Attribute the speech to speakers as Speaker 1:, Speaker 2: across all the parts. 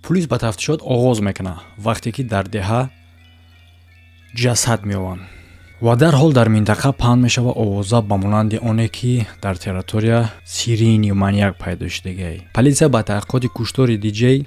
Speaker 1: Пулис ба тафтишот оғоз мекунад, вақте ки дар деҳа ҷасад меёванд ва дарҳол дар минтақа паҳн мешавад овоза ба монанди оне, ки дар территория серийный маньяк пайдо шудагиай. Полиция ба таҳқиқоти куштори диҷей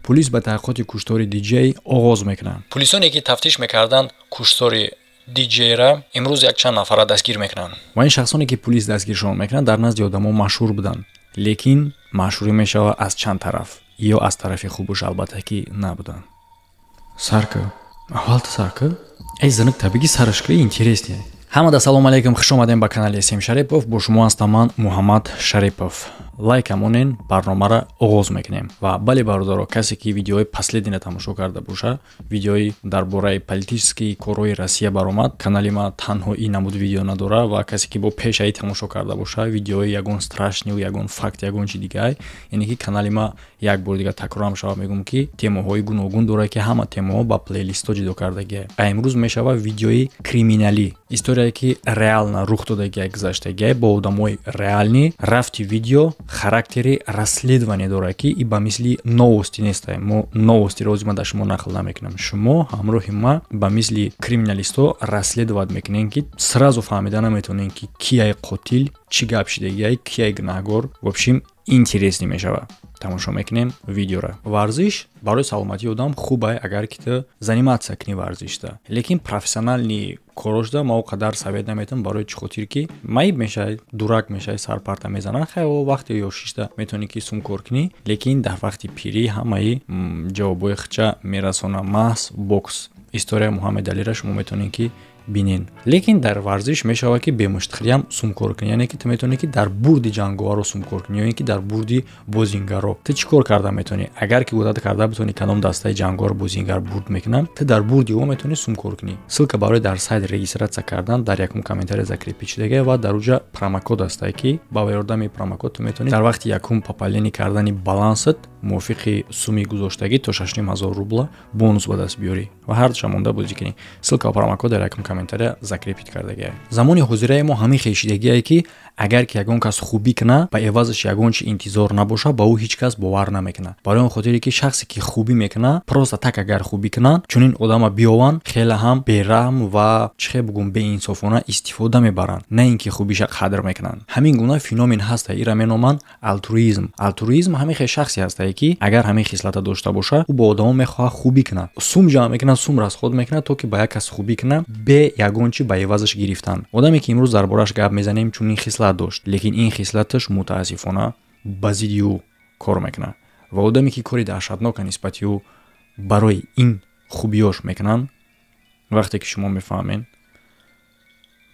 Speaker 1: пулис ба таҳқиқоти куштори диҷей оғоз мекунанд. Пулисоне, ки тафтиш мекарданд куштори диҷейра, имрӯз якчанд нафарра дастгир мекунанд ва ин шахсоне, ки пулис дастгиршон мекунанд, дар назди одамо машҳур буданд, лекин машҳурӣ мешавад аз чанд тараф ё аз тарафи хубуш албатта ки набуданд. Сарка аввалта, сарка, эй зинак, табиги сараш ки интереснее. Ҳамада салому алейкум, хуш омадем ба канали См Шарипов. Бо шумо ҳастам ман, Муҳаммад Шарипов. Лайк амонен, барномаро оғоз мекунем. Ва бале, бародаро, касе ки видеои последний ра тамошо карда боша, видеои дар бораи политический корҳои Россия баромад, канали ма танҳо ин намуд видео надора. Ва касе ки бо пешаи тамошо карда боша, видеои ягон страшный, ягон факт, ягон чи дигар, яъне ки канали ма, як бори дигар такрорам шава, мегӯм, ки темаҳои гуногун дорад, ки ҳама темаҳо ба плейлистҳо ҷудо кардагия. А имрӯз мешава видеои криминалӣ, историяе, ки реально рух додагия, гузаштагия, бо одамои реальный. Рафти видео характери расследование дорад, ки и ба мисли новости нестай. Мо новости ро ма дар шумо нақл намекунам. Шумо ҳамроҳи ма ба мисли криминалистҳо расследовать мекунем, ки сразу фаҳмида наметавонем, ки кияй қотил, чӣ гап шидагиай, кияй гунаҳгор. В общем, интересный мешавад, тамошо мекунем видеора. Варзиш барои саломатии одам хубай, агар ки ту заниматься кунӣ варзишда, лекин профессиональный корошда ма о қадар совет наметавам. Барои чӣ хотир ки маиб мешавӣ, дурак мешавӣ, сарпарта мезананд. Хай, вақти ёшишда метавонӣ ки сум кор кунӣ, лекин дар вақти пирӣ ҳамаи ҷавобҳои хича мерасона маҳз бокс. Историяи Муҳаммед Алира шумо метавонед ки бинен. Лекин дар варзиш мешавад, ки бемуштхӯриам сумкор кунӣ, яъне ки ту метавонӣ, ки дар бурди ҷанговарро сумкор кунӣ ё ин ки дар бурди бозингарро. Ту чӣ кор карда метавонӣ? Агар ки одат карда битавонӣ, кадом дастаи ҷанговар, бозингар бурд мекунанд, ту дар бурди ӯ метавонӣ сумкор кунӣ. Ссылка барои дар сайт регистрация кардан дар якум комментария закрепить шудага ва дар уҷа промокод ҳастае, ки ба ёрдами промокод ту метавонӣ дар вақти якум пополнение кардани балансат мувофиқи суми гузоштагӣ то 6500 рубла бонус ба даст биёрӣ ва ҳардуша монда бозӣ кунӣ. Ссылка, промокод дар якум комментария закрепить кардагия. Замони ҳозираи мо ҳамин хешидагие, ки агар ки ягон кас хубӣ куна, ба эвазаш ягон чи интизор набоша, ба ӯ ҳеҷ кас бовар намекунад. Барои он хотире ки шахсе ки хубӣ мекуна, просто так агар хубӣ кунанд, чунин одама биёванд, хеле ҳам бераҳм ва, чӣ хел бугум, беинсофона истифода мебаранд, на ин ки хубиша қадр мекунанд. Ҳамин гуна феномен ҳаста, ира меноманд алтруизм. Алтруизм ҳамин хел шахсе ҳастае, ки агар ҳамин хислата дошта боша, ӯ бо одамо мехоҳад хубӣ кунад, сум ҷамъ мекунад, сум расход мекунад, то ки ба як кас хубӣ кунад, бе ягон чи ба эвазаш гирифтан. Одаме, ки имрӯз дар борааш гап мезанем, чунин хислат дошт, лекин ин хислаташ мутаассифона ба зидди ӯ кор мекунад ва одаме, ки кори даҳшатнока нисбати ӯ барои ин хубиёш мекунанд, вақте ки шумо мефаҳмед,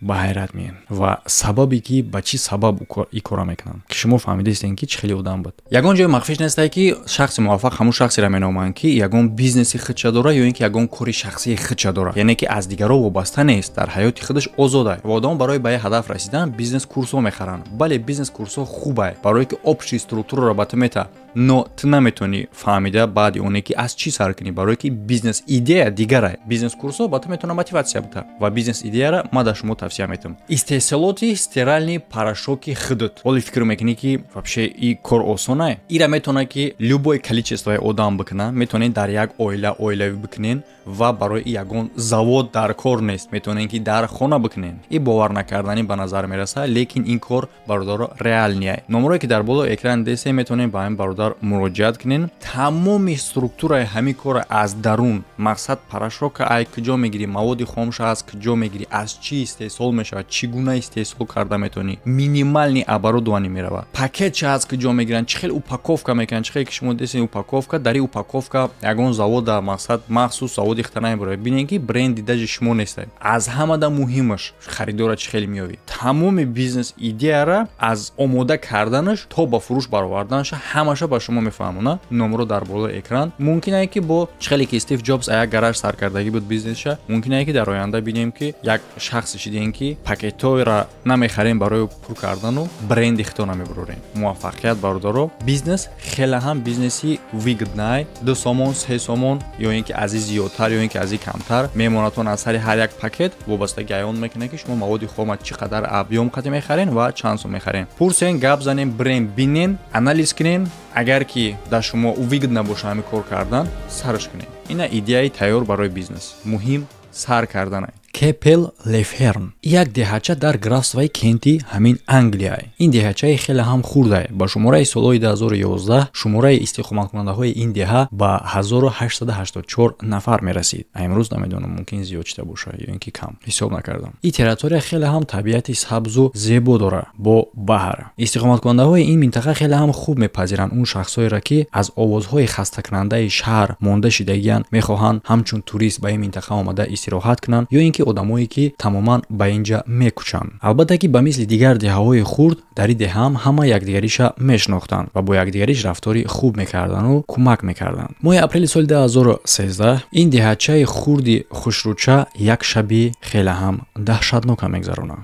Speaker 1: ба ҳайрат меен. Ва сабабе, ки ба чӣ сабаб ин кора мекунанд, ки шумо фаҳмидаистем, ки чӣ хеле одам буд. Ягон ҷои махфиш нестае, ки шахси муваффақ ҳамун шахсеро меноманд, ки ягон бизнеси худша дора ё ин ки ягон кори шахсии худша дора, яъне ки аз дигарон вобаста нест, дар ҳаёти худаш озода. Ва одамон барои ба як ҳадаф расидан бизнес курсҳо мехаранд. Бале, бизнес курсҳо хубае, барое ки общий структураро ба ту мета, но ту наметавонӣ фаҳмида баъди оне, ки аз чӣ сар кунӣ, барое ки бизнес идея дигарае. Бизнес курсҳо ба ту метавона мотиватсия бита ва бизнес идеяра ма дар шумо тавсия метавам: истеҳсолоти стиральный порошок и худат. Ҳоле фикр мекунӣ, ки вообще и кор осонае? Ира метавона, ки любое количество и одам бикуна. Метавонед дар як оила оилавӣ бикунен ва барои ягон завод дар кор нест, метавонед, ки дар хона бикунен. И бовар накарданӣ ба назар мерасад, лекин ин кор, бародаро, реальный я. Номерое, ки дар боло экран десе, метавонед ба ҳамин бародар муроҷиат кунен. Тамоми структураи ҳамин кора аз дарун, мақсад, порошок а ай куҷо мегирӣ, маводи хомша аз куҷо мегирӣ, аз чӣ истеҳсол мешавад, чӣ гуна истеҳсол карда метавонӣ, минимальный оборудование меравад, пакетша аз куҷо мегиранд, чӣ хел упаковка мекунанд. Чӣ хел ки шумо десен, упаковка, дар ин упаковка ягон завода, мақсад, махсус заводи хита намебарад. Бинед, ки бренди даже шумо нестед. Аз ҳамада муҳимаш, харидора чӣ хел меёвӣ. Тамоми бизнес идеяра аз омода карданаш то ба фурӯш бароварданаша ҳамаша ба шумо мефаҳмонад. Номро дар болои экран. Мумкин ки бо чӣ хеле ки Стив Ҷобс як гараж саркардагӣ буд бизнесша, мумкин ки дар оянда бинем, ки як шахсе шидем. метиҳем, ки пакетҳоеро намехарем барои пур кардану бренди хито намебурорем. Муваффақият, бародаро. Бизнес хеле ҳам бизнеси выгодный. 2 сомон, 3 сомон ё ин ки аз и зиёдтар, ё ин ки аз и камтар мемонадтон аз сари ҳар як пакет. Вобастаги аён мекунад, ки шумо маводи хома чӣ қадар объём қати мехарен ва чанд сом мехарен. Пурсен, гап занен, брен бинен, анализ кунен. Агар ки дар шумо выгодно боша ҳамин кор кардан, сарш кунед. Ина идеяи тайёр барои бизнес. Муҳим сар карданай. Кепел Леферн як деҳача дар графствои Кенти ҳамин Англия. Ин деҳачаи хеле ҳам хурдае. Ба шумораи солҳои 2011 шумораи истиқоматкунандаҳои ин деҳа ба 1884 нафар мерасид. Имрӯз намедонам, мумкин зиёд шида боша ё ин ки кам, ҳисоб накардам. Ин территория хеле ҳам табиати сабзу зебо дора бо баҳр. Истиқоматкунандаҳои ин минтақа хеле ҳам хуб мепазиранд он шахсҳоеро, ки аз овозҳои хастакунандаи шаҳр монда шидагиянд, мехоҳанд ҳамчун турист ба ин минтақа омада истироҳат кунанд ё ин ки одамое, ки тамоман ба ин ҷа мекӯчанд. Албатта ки ба мисли дигар деҳаҳои хурд дар ин деҳа ҳам ҳама якдигариша мешинохтанд ва бо якдигариш рафтори хуб мекарданду кӯмак мекарданд. Моҳи апрели соли 2013 ин деҳачаи хурди хушрӯча як шаби хеле ҳам даҳшатнока мегзаронад.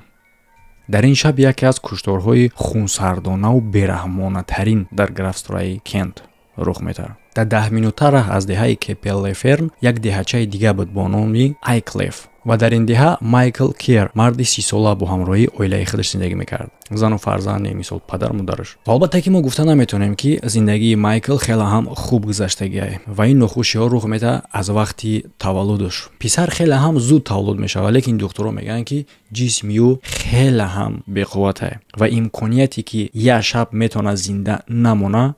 Speaker 1: Дар ин шаб яке аз кушторҳои хунсардонаву бераҳмонатарин дар графствои Кент рух медиҳад. Дар 10 минута раҳ аз деҳаи Кепеллеферн як деҳачаи дига буд бо номи Айклеф ва дар ин деҳа Майкл Кер, марди 30сола, бо ҳамроҳии оилаи худаш зиндагӣ мекард: зану фарзанде, мисол, падар, модараш. Ва албатта ки мо гуфта наметавонем, ки зиндагии Майкл хеле ҳам хуб гузаштагиай ва ин нохушиҳо рух медиҳад аз вақти таваллудаш. Писар хеле ҳам зуд таваллуд мешавад, лекин духтурон мегӯянд, ки ҷисми ӯ хеле ҳам беқувватае ва имконияте, ки як шаб метавонад зинда намона,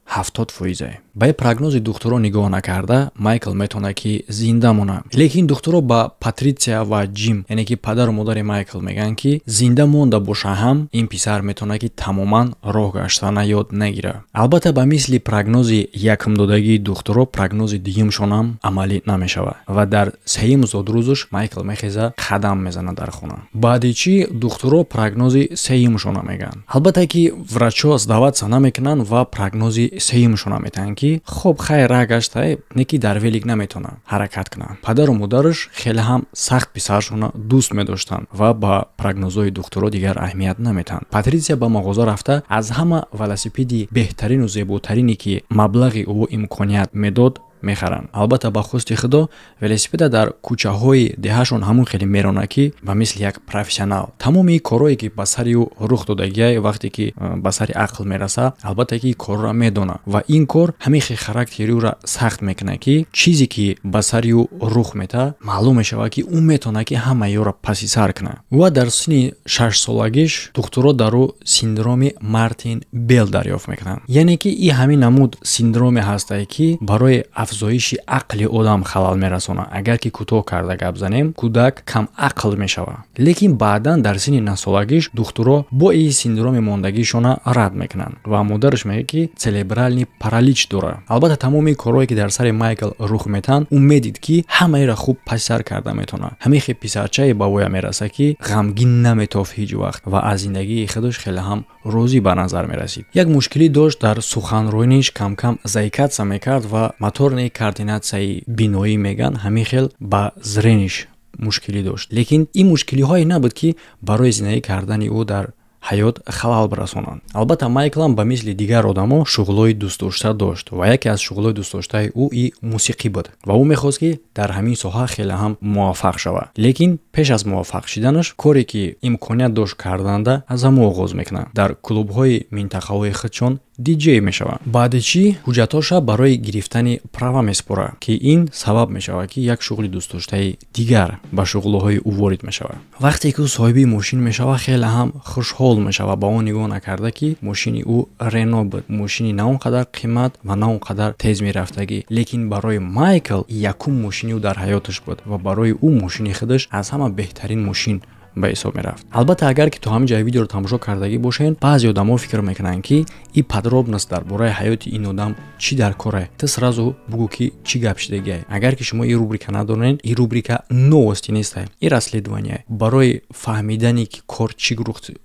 Speaker 1: 70 фоизе. Ба ин прогнози духтуро нигоҳ накарда, Майкл метавонад, ки зинда монад. Лекин духтуро ба Патритсия ва Ҷим, яъне ки падару модари Майкл, мегӯянд, ки зинда монда боша ҳам, ин писар метавонад, ки тамоман роҳ гаштана ёд нагирад. Албатта, ба мисли прогнози якумдодагии духтуро прогнози дуюмшонам амалӣ намешавад ва дар сеюм зодрӯзаш Майкл мехеза, қадам мезанад дар хона. Баъди чӣ духтуро прогнози сеюмшона мегӯянд. Албатта ки врачҳо сдаваться намекунанд ва прогнози сеюмшона метаҳанд, ки хоб, хайр, раҳ гаштае, не ки дар велик наметавонад ҳаракат кунад. Падару модараш хеле ҳам сахт писарашонро дӯст медоштанд ва ба прогнозҳои духтуро дигар аҳамият наметаҳанд. Патритсия ба мағоза рафта, аз ҳама велосипеди беҳтарину зеботарине, ки маблағи ӯ имконият медод, мехаранд. Албатта, ба хости Худо, велосипеда дар кӯчаҳои деҳашон ҳамон хеле меронад, ки ба мисли як профессионал. Тамоми корҳое, ки ба сари ӯ рух додагиай, вақте ки ба сари ақл мераса, албатта ки корро медонад ва ин кор ҳамин хел характери ӯра сахт мекунад, ки чизе ки ба сари ӯ рух метаҳад, маълум мешавад, ки ӯ метавонад, ки ҳамаи ӯро паси сар кунад. Ва дар синни 6-солагиш духтуро дар ӯ синдроми Мартин Бел дарёфт мекунанд, яъне ки и ҳамин намуд синдроме ҳастае, ки барои афзоиши ақли одам халал мерасонад. Агар ки кӯтоҳ карда гап занем, кӯдак камақл мешавад. Лекин баъдан дар синни 9-солагиш духтуро бо ин синдроми мондагишона рад мекунанд ва модараш мегӯяд, ки церебральный паралич дорад. Албатта, тамоми корҳое, ки дар сари Майкл рух метаҳанд, ӯ медид, ки ҳамаеро хуб паси сар карда метавонад. Ҳамин хел писарчае ба воя мерасад, ки ғамгин наметофт ҳеҷ вақт ва аз зиндагии худаш хеле ҳам розӣ ба назар мерасид. Як мушкилӣ дошт: дар суханрониш камкам заикаться мекард ва моторный координатсияи биноӣ меган, ҳамин хел ба зрениш мушкилӣ дошт. Лекин ин мушкилиҳое набуд, ки барои зиндагӣ кардани ӯ дар ҳаёт халал бирасонанд. Албатта, Майклам ба мисли дигар одамо шуғлҳои дӯстдошта дошт ва яке аз шуғлҳои дӯстдоштаи ӯ и мусиқӣ буд ва ӯ мехост, ки дар ҳамин соҳа хеле ҳам муваффақ шавад. Лекин пеш аз муваффақ шиданаш, коре ки имконият дошт карданда, аз ҳамон оғоз мекунад: дар клубҳои минтақаҳои худшон диҷей мешавад. Баъди чӣ ҳуҷҷатҳоша барои гирифтани права месупорад, ки ин сабаб мешавад, ки як шуғли дӯстдоштаи дигар ба шуғлҳои ӯ ворид мешавад. Вақте ки ӯ соҳиби мошин мешавад, хеле ҳам хушҳол мешавад, ба он нигоҳ накарда, ки мошини ӯ Рено буд, мошини на он қадар қимат ва на он қадар тез мерафтагӣ. Лекин барои Майкл якум мошини ӯ дар ҳаёташ буд ва барои ӯ мошини худаш аз ҳама беҳтарин мошин. ба ҳисоб мерафт. Албатта, агар ки то ҳамин ҷои видеоро тамошо кардагӣ бошед, баъзе одамо фикр мекунанд, ки и подробность дар бораи ҳаёти ин одам чӣ дар коре, ту сразу бугӯ, ки чӣ гап шидагиай. Агар ки шумо ин рубрика надонед, ин рубрика новости нестай, ин расследование. Барои фаҳмидане, ки кор чӣ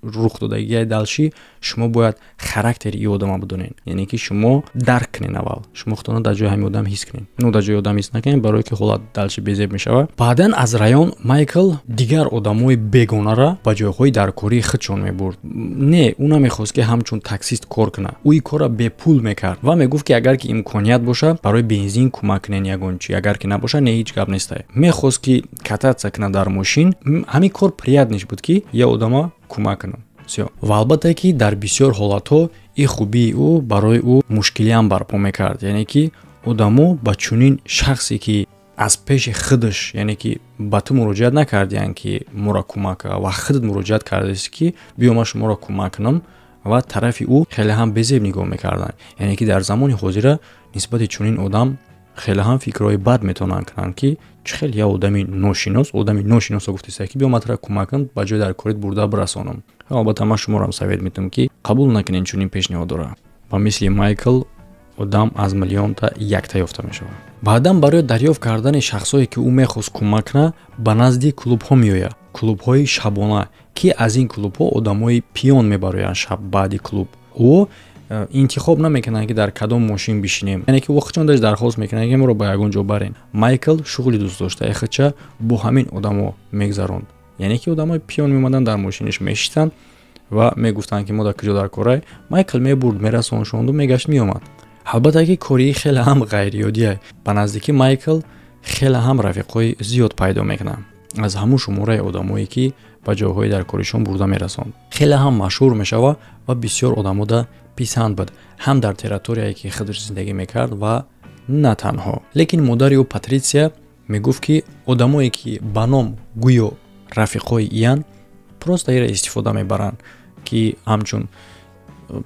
Speaker 1: рух додагиай дальше, шумо бояд характери ин одама бидонед, яъне ки шумо дарк кунед. Аввал шумо худтона дар ҷои ҳамин одам ҳис кунед. Ну, дар ҷои одам ҳис накунед, барое ки ҳолат дальше безеб мешавад. Баъдан аз район Майкл дигар одамои бегонара ба ҷойҳои даркории худшон мебурд. Не, ӯ намехост, ки ҳамчун таксист кор кунад. Ӯ ин корра бепул мекард ва мегуфт, ки агар ки имконият боша, барои бензин кӯмак кунен, ягон чи, агар ки набоша, не, ҳеҷ гап нестай. Мехост, ки кататься кунад дар мошин. Ҳамин кор приятный ш буд, ки я одама кӯмак кунам, всё. Ва албатта, ки дар бисёр ҳолатҳо ин хубии ӯ барои ӯ мушкилиам барпо мекард, яъне ки одамо ба чунин шахсе, ки аз пеши худаш, яъне ки ба ту муроҷиат накардиянд, ки моро кӯмак, ва худат муроҷиат кардаст, ки биё, ман шуморо кӯмак кунам, ва тарафи ӯ хеле ҳам безеб нигоҳ мекарданд. Яъне ки дар замони ҳозира нисбати чунин одам хеле ҳам фикрҳои бад метавонанд кунанд, ки чӣ хел як одами ношинос, одами ношиносо гуфтеста, ки биё, ман туро кӯмак кунам, ба ҷои дар корит бурда бирасонам. Албатта, ман шуморо совет медиҳам, ки қабул накунед чунин пешниҳодора. Ба мисли Майкл одам аз миллионта якта ёфта мешавад. Баъдан барои дарёфт кардани шахсое, ки ӯ мехост кӯмак кунад, ба назди клубҳо меояд, клубҳои шабона, ки аз ин клубҳо одамои пиён мебароянд. Шаб баъди клуб ӯ интихоб намекунанд, ки дар кадом мошин бишинем, яъне ки вақтчон даш дархост мекунанд, ки моро ба ягон ҷо барен. Майкл шуғли дӯстдоштаи худша бо ҳамин одамо мегзаронд, яъне ки одамои пиён меомаданд, дар мошиниш мешиштанд ва мегуфтанд, ки мо дар куҷо дар корай. Майкл мебурд, мерасоншонду мегашт, меомад. Албатта, ки кори хеле ҳам ғайриоддия. Ба наздикӣ Майкл хеле ҳам рафиқҳои зиёд пайдо мекунад аз ҳамун шумораи одамое, ки ба ҷойҳои дар коришон бурда мерасонд. Хеле ҳам машҳур мешавад ва бисёр одамода писанд буд, ҳам дар территорияе, ки худаш зиндагӣ мекард, ва на танҳо. Лекин модари ӯ Патритсия мегуфт, ки одамое, ки ба ном гӯё рафиқҳои иян, просто ира истифода мебаранд, ки ҳамчун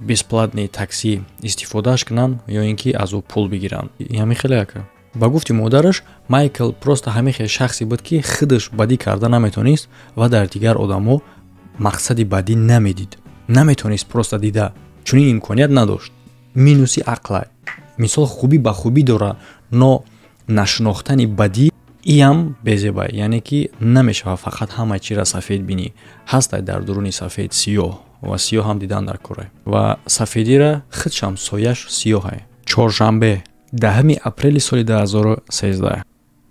Speaker 1: бесплатный такси истифодааш кунанд ё ин ки аз ӯ пул бигиранд. Ҳамин хеле яка. Ба гуфти модараш, Майкл просто ҳамин хел шахсе буд, ки худаш бадӣ карда наметонист ва дар дигар одамо мақсади бадӣ намедид, наметонист, просто дида, чунин имконият надошт. Минуси ақлай, мисол, хубӣ ба хубӣ дора, но нашинохтани бадӣ иам безебай, яъне ки намешавад фақат ҳамаи чизра сафед бинӣ. Ҳастай дар дуруни сафед сиёҳ, ва сиёҳ ҳам дидан дар корай, ва сафедира худшам сояш сиёҳай. Чоршанбе, 10-уми апрели соли 2013,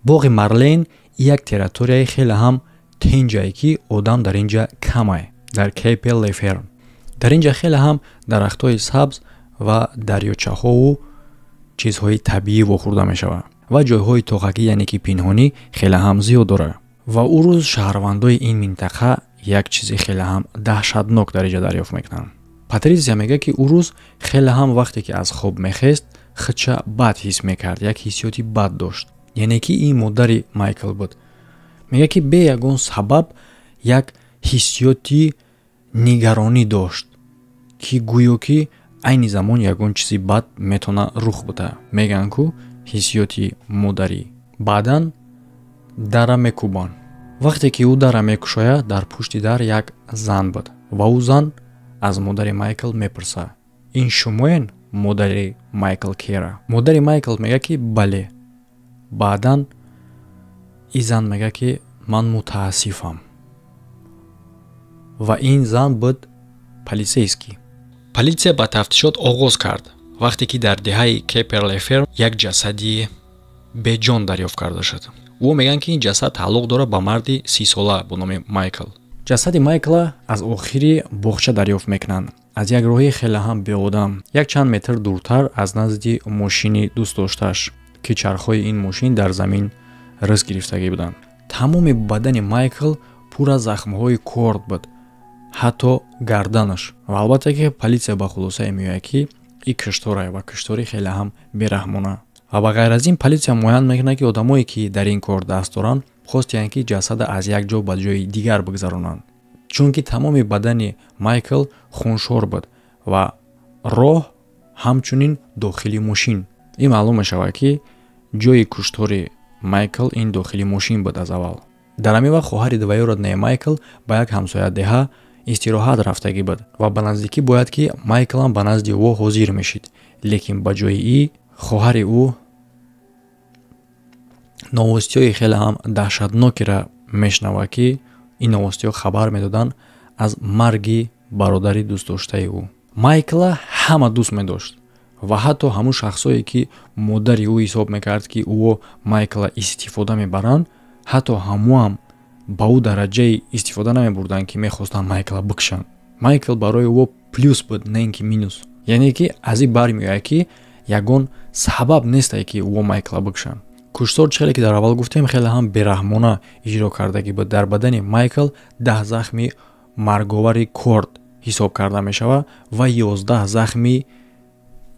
Speaker 1: боғи Марлен як территорияи хеле ҳам тинҷае, ки одам дар ин ҷа камай, дар Кейпел Леферн. Дар ин ҷа хеле ҳам дарахтҳои сабз ва дарёчаҳову чизҳои табиӣ вохӯрда мешавад ва ҷойҳои тоғагӣ, яъне ки пинҳонӣ, хеле ҳам зиёд дорад. Ва ӯ рӯз шаҳрвандои ин минтақа як чизи хеле ҳам даҳшатнок дар инҷа дарёфт мекунанд. Патрисия мегӯяд, ки ӯ рӯз хеле ҳам вақте ки аз хоб мехест, худша бад ҳис мекард, як ҳиссиёти бад дошт. Яъне ки ин модари Майкл буд. Мегӯяд, ки бе ягон сабаб як ҳиссиёти нигаронӣ дошт, ки гӯё ки айни замон ягон чизи бад метавона рух буда. Мегӯянд ку, ҳиссиёти модарӣ. Баъдан дара мекӯбанд. Вақте ки ӯ дара мекушояд, дар пушти дар як зан буд ва ӯ зан аз модари Майкл мепурсад: «Ин шумоен, модари Майкл Кера?» Модари Майкл мегӯяд, ки бале. Баъдан ин зан мегӯяд, ки ман мутаассифам. Ва ин зан буд полицейский. Полиция ба тафтишот оғоз кард, вақте ки дар деҳаи Кеперлеферм як ҷасади беҷон дарёфт карда шуд. Ӯ мегӯянд, ки ин ҷасад тааллуқ дорад ба марди 30-сола бо номи Майкл. Ҷасади Майкла аз охири боғча дарёфт мекунанд, аз як роҳи хеле ҳам беодам, як чанд метр дуртар аз назди мошини дӯстдоштааш, ки чархҳои ин мошин дар замин рис гирифтагӣ буданд. Тамоми бадани Майкл пур аз захмҳои корд буд, ҳатто гарданаш. Ва албатта, ки полиция ба хулосае меояд, ки ин кишторае ва киштори хеле ҳам бераҳмона. Ва ба ғайр аз ин, полиция муайян мекунад, ки одамое, ки дар ин кор даст доранд, хостиянд, ки ҷасада аз як ҷо ба ҷои дигар бигзаронанд, чунки тамоми бадани Майкл хуншор буд ва роҳ ҳамчунин дохили мошин. Ин маълум мешавад, ки ҷои куштори Майкл ин дохили мошин буд аз аввал. Дар ҳамин вақт хоҳари двоюродные Майкл ба як ҳамсоядеҳа истироҳат рафтагӣ буд ва ба наздикӣ бояд, ки Майклам ба назди ӯ ҳозир мешид, лекин ба ҷои и хоҳари ӯ новостиҳои хеле ҳам даҳшатнокеро мешунавад, ки ин новостиҳо хабар медоданд аз марги бародари дӯстдоштаи ӯ. Майкла ҳама дӯст медошт ва ҳатто ҳамун шахсое, ки модари ӯ ҳисоб мекард, ки ӯо Майкла истифода мебаранд, ҳатто ҳамуам ба ӯ дараҷаи истифода намебурданд, ки мехостанд Майкла бикушанд. Майкл барои ӯ плюс буд, на ин ки минус. Яъне ки аз ин бармеояд, ки ягон сабаб нестае, ки ӯо Майкла бикушанд. Куштор, чӣ хеле ки дар аввал гуфтем, хеле ҳам бераҳмона иҷро кардагӣ буд. Дар бадани Майкл 10 захми марговари корд ҳисоб карда мешавад ва 11 захми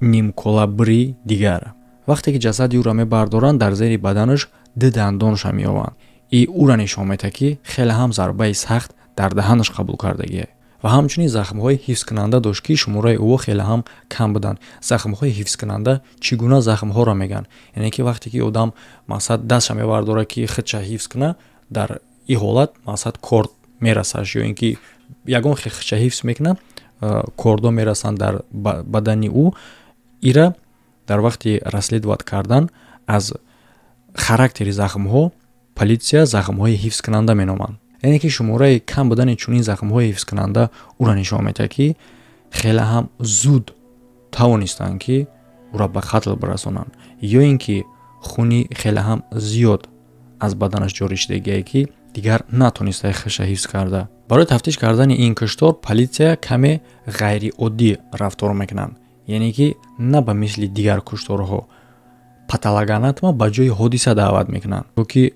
Speaker 1: нимколабри дигар. Вақте ки ҷасади ӯро мебардоранд, дар зери баданаш ду дандонша меёбанд и ӯра нишон медиҳад, ки хеле ҳам зарбаи сахт дар даҳанаш қабул кардагие. Ва ҳамчунин захмҳои ҳифзкунанда дошт, ки шумораи ӯ хеле ҳам кам буданд. Захмҳои ҳифзкунанда чӣ гуна захмҳоро мегӯянд? Яъне ки вақте ки одам, мақсад, дастша мебардорад, ки худша ҳифз кунад, дар ин ҳолат, мақсад, корд мерасаш ё ин ки ягон хел худша ҳифз мекунад, кордо мерасанд дар бадани ӯ. Ира дар вақти расследовать кардан аз характери захмҳо политсия захмҳои ҳифзкунанда меноманд. Яъне ки шумораи кам будани чунин захмҳои ҳифзкунанда ӯро нишон медиҳад, ки хеле ҳам зуд тавонистанд, ки ӯро ба қатл бирасонанд, ё ин ки хуни хеле ҳам зиёд аз баданаш ҷорӣ шудагие, ки дигар натонистае худша ҳифз карда. Барои тафтиш кардани ин куштор политсия каме ғайриоддӣ рафтор мекунанд, яъне ки на ба мисли дигар кушторҳо патологоанатома ба ҷои ҳодиса даъват мекунанд, то ки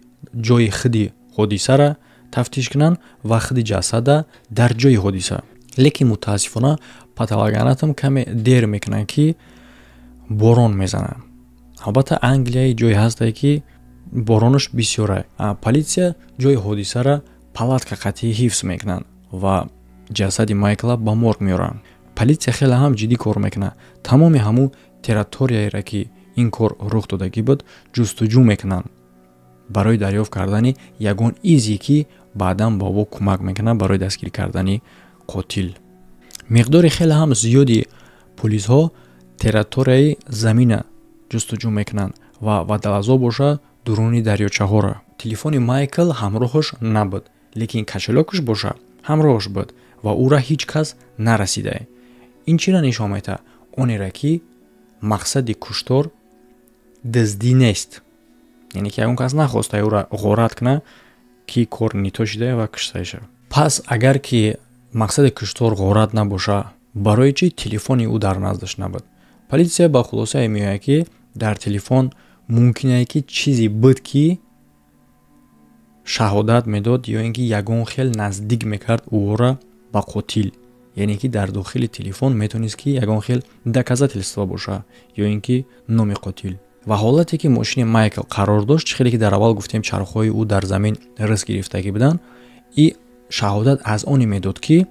Speaker 1: ҷои худи ҳодисара тафтиш кунанд ва худи ҷасада дар ҷои ҳодиса. Лекин мутаассифона патологоанатом каме дер мекунанд, ки борон мезанад. Албатта, Англияи ҷое ҳастае, ки боронаш бисёра. Политсия ҷои ҳодисара палатка қатъӣ ҳифз мекунанд ва ҷасади Майкла ба морг меоранд. Политсия хеле ҳам ҷиддӣ кор мекунад. Тамоми ҳамун территорияеро, ки ин кор рух додагӣ буд, ҷустуҷӯ мекунанд барои дарёфт кардани ягон изе, ки баъдан ба ӯ кӯмак мекунад барои дастгир кардани қотил. Миқдори хеле ҳам зиёди пулисҳо территорияи замина ҷустуҷӯ мекунанд ва водолазҳо боша дуруни дарёчаҳоро. Телефони Майкл ҳамроҳаш набуд, лекин кошелёкаш боша ҳамроҳаш буд ва ӯра ҳеҷ кас нарасидае. Ин чиро нишон медиҳад? Онеро, ки мақсади куштор дуздӣ нест, яъне ки ягон кас нахоста ӯра ғорат кунад, ки кор нито шидае ва куштае шавад. Пас агар ки мақсади куштор ғорат набоша, барои чӣ телефони ӯ дар наздаш набуд? Политсия ба хулосае меояд, ки дар телефон мумкин ки чизе буд, ки шаҳодат медод ё ин ки ягон хел наздик мекард ӯро ба қотил. Яъне ки дар дохили телефон метавонист, ки ягон хел доказательство боша ё ин ки номи қотил. Ва ҳолате ки мошини Майкл қарор дошт, чӣ хеле ки дар аввал гуфтем, чархҳои ӯ дар замин рис гирифтагӣ буданд, и шаҳодат аз оне медод, ки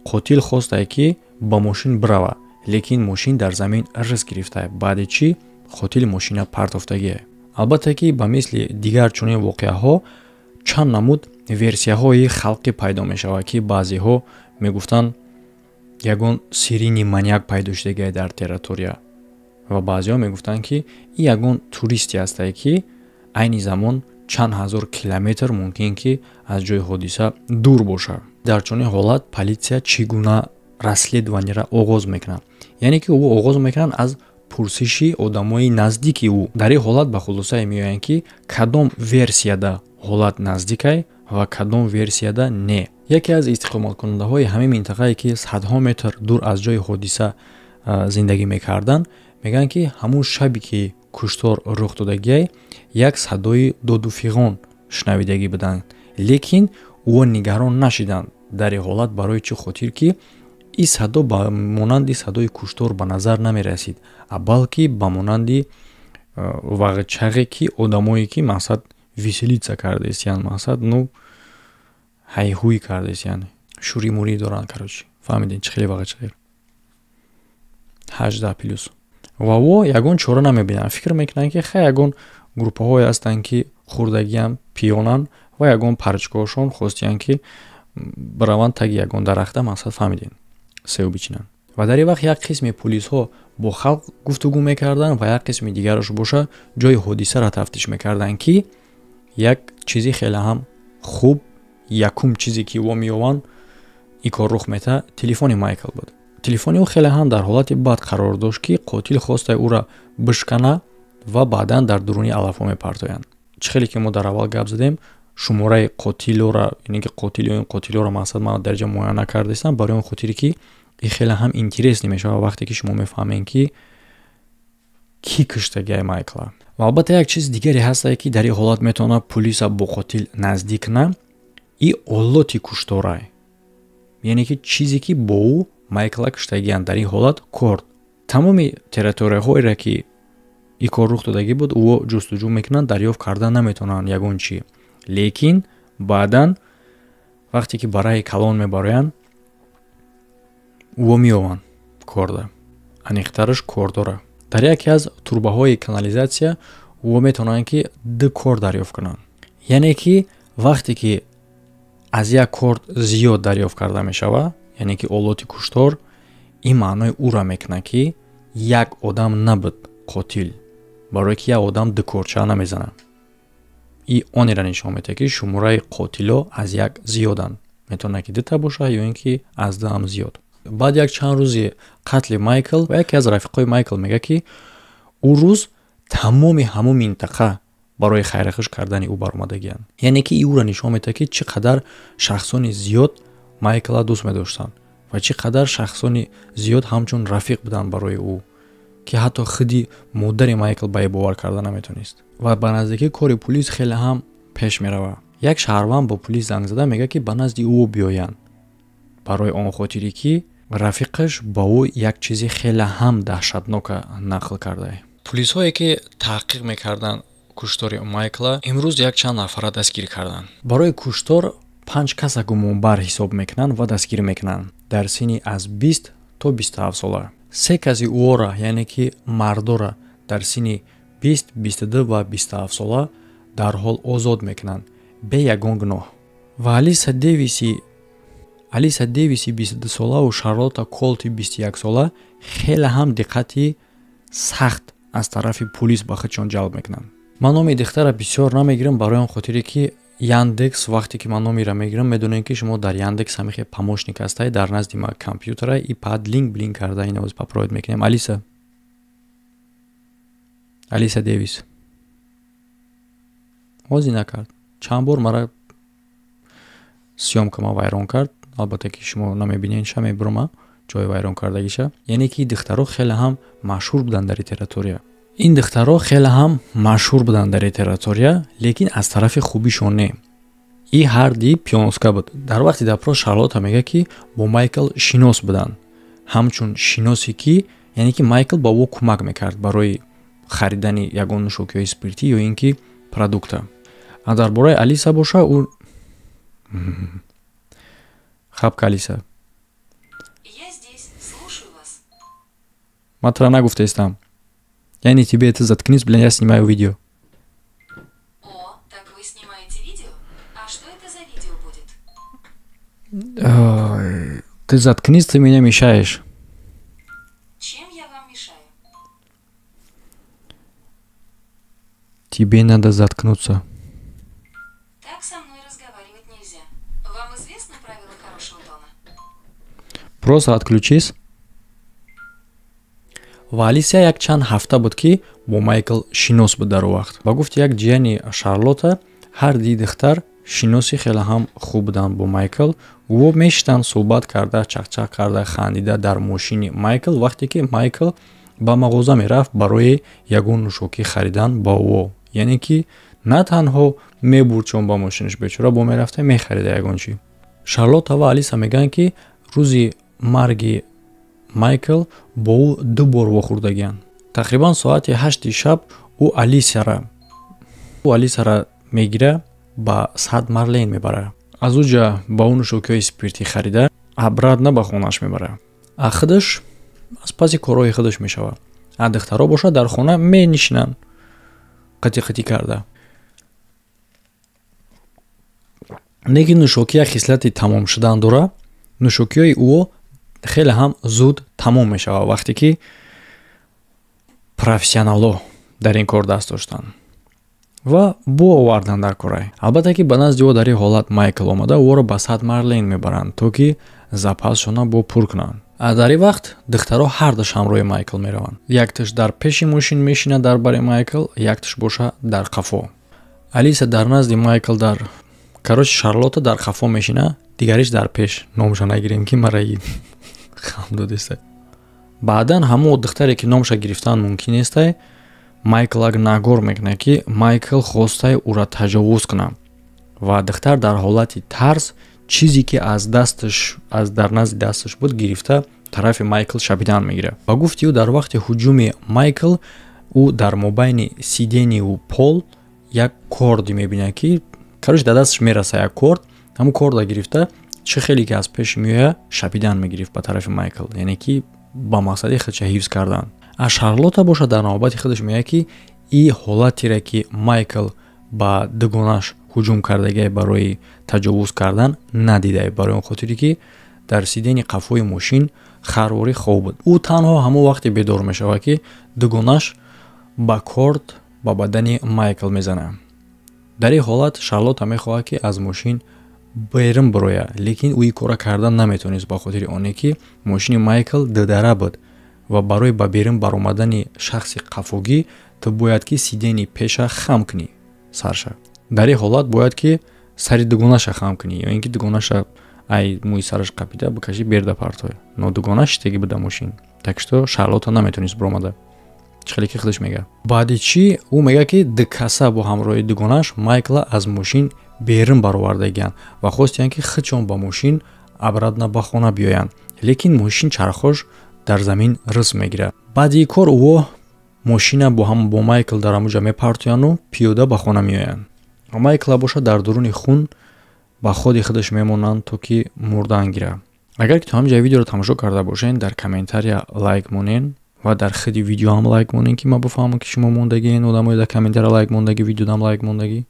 Speaker 1: қотил хостае, ки ба мошин бирава, лекин мошин дар замин рис гирифтае. Баъде чӣ қотил мошина партофтагие. Албатта ки ба мисли дигар чунин воқеаҳо чанд намуд версияҳои халқӣ пайдо мешавад, ки баъзеҳо мегуфтанд, ягон серийный маньяк пайдо шудагие дар территория, ва баъзеҳо мегуфтанд, ки ин ягон туристе ҳастае, ки айни замон чанд ҳазор километр мумкин ки аз ҷои ҳодиса дур бошад. Дар чунин ҳолат политсия чӣ гуна расследованиеро оғоз мекунад? Яъне ки ӯ оғоз мекунанд аз пурсиши одамои наздики ӯ. Дар ин ҳолат ба хулосае меоянд, ки кадом версияда ҳолат наздикай ва кадом версияда не. Яке аз истиқоматкунандаҳои ҳамин минтақае, ки садҳо метр дур аз ҷои ҳодиса зиндагӣ мекарданд, мегӯянд, ки ҳамун шабе, ки куштор рух додагиай, як садои доду фиғон шунавидагӣ буданд, лекин ӯо нигарон нашиданд дар ин ҳолат. Барои чӣ хотир? Ки ин садо ба монанди садои куштор ба назар намерасид, а балки ба монанди вағчағе, ки одамое, ки, мақсад, веселиться кардаистиянд, мақсад, ну, ҳайҳӯй кардаистиянд, шӯримурӣ доранд. Короче, фаҳмидем, чӣ хеле вағчағер 18+. Ва во ягон чора намебинанд, фикр мекунанд, ки хай, ягон группаҳое ҳастанд, ки хурдагиам пиёнанд. Ва ягон парчкаҳошон хостиянд, ки бираванд таги ягон дарахта, мақсад, фаҳмидем, сев бичинанд. Ва дар ин вақт як қисми пулисҳо бо халқ гуфтугӯ мекарданд ва як қисми дигараш боша ҷои ҳодисаро тафтиш мекарданд, ки як чизи хеле ҳам хуб, якум чизе ки во меёванд, ин кор рух метаҳад, телефони Майкл буд. Телефони ӯ хеле ҳам дар ҳолати бад қарор дошт, ки қотил хоста ӯра бишкана ва баъдан дар дуруни алафҳо мепартоянд. Чӣ хеле ки мо дар аввал гап задем, шумораи қотилора, яъне ки қотил ё ин қотилёро, мақсад, ман дар ҷа муайян накардаистам, барои он хотире ки ин хеле ҳам интересный мешавад, вақте ки шумо мефаҳмед, ки кӣ куштагиай Майкла. Ва албатта, як чизи дигаре ҳастае, ки дар ин ҳолат метавонад пулиса бо қотил наздик кунад, и олоти кушторай, яъне ки чизе ки бо ӯ Майкла куштагианд. Дар ин ҳолат корд. Тамоми территорияҳоеро, ки ин кор рух додагӣ буд, ӯ ҷустуҷӯ мекунанд, дарёфт карда наметавонанд ягон чӣ. Лекин баъдан, вақте ки ба раҳи калон мебароянд, ӯо меёванд корда, аниқтараш кордора. Дар яке аз трубаҳои канализатсия ӯо метавонанд, ки ду кор дарёфт кунанд. Яъне ки вақте ки аз як корд зиёд дарёфт карда мешавад, яъне ки олоти куштор, ин маънои ӯра мекунад, ки як одам набуд қотил, барое ки як одам ду корча намезанад. И онеро нишон медиҳад, ки шумораи қотило аз як зиёданд, метавонад, ки дута бошад ё ин ки аз ду ҳам зиёд. Баъд як чанд рӯзи қатли Майкл ва яке аз рафиқҳои Майкл мегӯяд, ки ӯ рӯз тамоми ҳамун минтақа барои хайрахуш кардани ӯ баромадагианд. Яъне ки ӯро нишон медиҳад, ки чӣ қадар шахсони зиёд Майкла дӯст медоштанд ва чӣ қадар шахсони зиёд ҳамчун рафиқ буданд барои ӯ, ки ҳатто худи модари Майкл ба ин бовар карда наметавонист. Ва ба наздикӣ кори пулис хеле ҳам пеш меравад. Як шаҳрванд бо пулис занг зада мегӯяд, ки ба назди ӯ биёянд, барои он хотире ки рафиқаш ба ӯ як чизи хеле ҳам даҳшатнока нақл кардае. Пулисҳое, ки таҳқиқ мекарданд куштори Майкла, имрӯз якчанд нафара дастгир карданд. Барои куштор панҷ каса гумонбар ҳисоб мекунанд ва дастгир мекунанд дар синни аз 20 то 27 сола. Се каси ӯора, яъне ки мардора, дар синни 20, 22 ва 27 сола дарҳол озод мекунанд бе ягон гуноҳ. Ва Алиса Девиси 22-солаву Шарлотта Колти 21-сола хеле ҳам диққати сахт аз тарафи пулис ба худшон ҷалб мекунанд. Ман номи духтара бисёр намегирам, барои он хотире ки Яндекс, вақте ки ман номеро мегирам, медонем, ки шумо дар Яндекс ҳамихе помощник ҳастай. Дар назди ма компютера и пад линк блинк карда. Инавоз попробовать мекунем. Алиса, Алиса Девис ҳозир накард. Чанд бор мара съёмка ма вайрон кард. Албатта, ки шумо намебинед, ша мебурома ҷои вайрон кардагиша. Яъне ки духтаро хеле ҳам машҳур буданд дар территория. Ин духтаро хеле ҳам машҳур буданд дар территория, лекин аз тарафи хубишон не. И ҳарди пионска буд. Дар вақти допрос Шарлотта мегӯяд, ки бо Майкл шинос буданд, ҳамчун шиносе, ки яъне ки Майкл ба ӯ кӯмак мекард барои харидани ягон нӯшокиҳои спиртӣ ё ин ки продукта. А дар бораи Алиса боша, ӯ хабка. Алиса.
Speaker 2: Я здесь, слушаю вас.
Speaker 1: Ман тура нагуфтаистам, яъне тебе это, заткнись, блин, я снимаю видео.
Speaker 2: О, так вы снимаете видео? А что это за видео будет?
Speaker 1: Ты заткнись, ты меня мешаешь.
Speaker 2: Чем я вам мешаю?
Speaker 1: Тебе надо заткнуться.
Speaker 2: Так со мной разговаривать нельзя. Вам известно правила хорошего тона?
Speaker 1: Просто отключись. Ва Алисия як чанд ҳафта буд, ки бо Майкл шинос буд дар он вақт. Ба гуфти як ҷияни Шарлотта, ҳар ди духтар шиноси хеле ҳам хуб буданд бо Майкл. Ӯ мешитанд суҳбат карда, чақчақ карда, хандида дар мошини Майкл, вақте ки Майкл ба мағоза мерафт барои ягон нӯшокӣ харидан ба ӯ. Яъне ки на танҳо мебурд чон ба мошинаш, бечора, бо мерафта мехарида ягон чӣ. Шарлотта ва Алиса мегӯянд, ки рӯзи марги Майкл бо ӯ ду бор вохӯрдагианд. Тақрибан соати 8-и шаб ӯ Алисара мегира, ба Сад Марлен мебара. Аз ӯ ҷа ба ӯ нӯшокиҳои спиртӣ харида, обратно ба хонааш мебара. А худаш аз паси корҳои худаш мешавад. А духтаро бошад, дар хона менишинанд, қити қити карда. Лекин нӯшокӣ як хислати тамом шудан дора. Нӯшокиҳои ӯ хеле ҳам зуд тамом мешавад, вақте ки профессионалҳо дар ин кор даст доштанд ва бу овардан дар корай. Албатта ки ба назди ӯ дар ин ҳолат Майкл омада, ӯро ба сад Марлен мебаранд, то ки запасшона бо пур кунанд. Дар ин вақт духтаро ҳардуш ҳамроҳи Майкл мераванд. Якташ дар пеши мошин мешинад дар бари Майкл, якташ боша дар қафо. Алиса дар назди Майкл дар короче Шарлотта дар қафо мешина, дигариш дар пеш. Номша нагирем ки мара хам додеста. Баъдан ҳамон духтаре ки номша гирифтан мумкин нестай, Майкл нагор мекунад ки Майкл хостай ӯра таҷовуз кунад ва духтар дар ҳолати тарс чизе ки аз дасташ аз дар назди дасташ буд гирифта тарафи Майкл шапидан мегирад. Ба гуфти ӯ, дар вақти ҳуҷуми Майкл ӯ дар мобайни сидению пол як корди мебинад ки короче дар дасташ мераса як корд, ҳамун корда гирифта чӣ хеле ки аз пеш меояд шапидан мегирифт ба тарафи Майкл, яъне ки ба мақсади худша ҳифз кардан. А Шарлотта бошад дар навбати худаш мегӯяд ки и ҳолатере ки Майкл ба дугонаш ҳуҷум кардагиай барои таҷовуз кардан надидай, барои он хотире ки дар сидени қафои мошин харвори хоб буд. Ӯ танҳо ҳамон вақте бедор мешавад ки дугонаш ба корд ба бадани Майкл мезанад. Дар ин ҳолат Шарлотта мехоҳад ки аз мошин берун бирояд, лекин ӯ ин корро кардан наметавонист ба хотири оне ки мошини Майкл дудара буд ва барои ба берун баромадани шахси қафогӣ ту бояд ки сидени пеша хам кунӣ сарша. Дар ин ҳолат бояд ки сари дугонаша хам кунӣ ё ин ки дугонаша ай мӯи сараш қапида бикашӣ берда партоя. Но дугонаш шитагӣ буда мошин. Так что Шарлотта наметавонист биромада. Чӣ хеле ки худаш мегӯяд. Баъди чӣ ӯ мегӯяд ки дукаса бо ҳамроҳи дугонаш Майкла аз мошин берун баровардагиянд ва хостиянд ки худшон ба мошин обратно ба хона биёянд. Лекин мошин чархош дар замин рис мегирад. Баъди ин кор ӯ мошина бо ҳам бо Майкл дар ҳамуҷа мепартояну пиёда ба хона меоянд. Майкла бошад дар дуруни хун ба ходи худаш мемонанд то ки мурдан гирад. Агар ки то ҳамин ҷои видеоро тамошо карда бошед, дар комментария лайк монен ва дар худи видео ҳам лайк монен, ки ман бифаҳмам ки шумо мондагиен, одамое дар комментария лайк мондагӣ, видеодам лайк мондагӣ.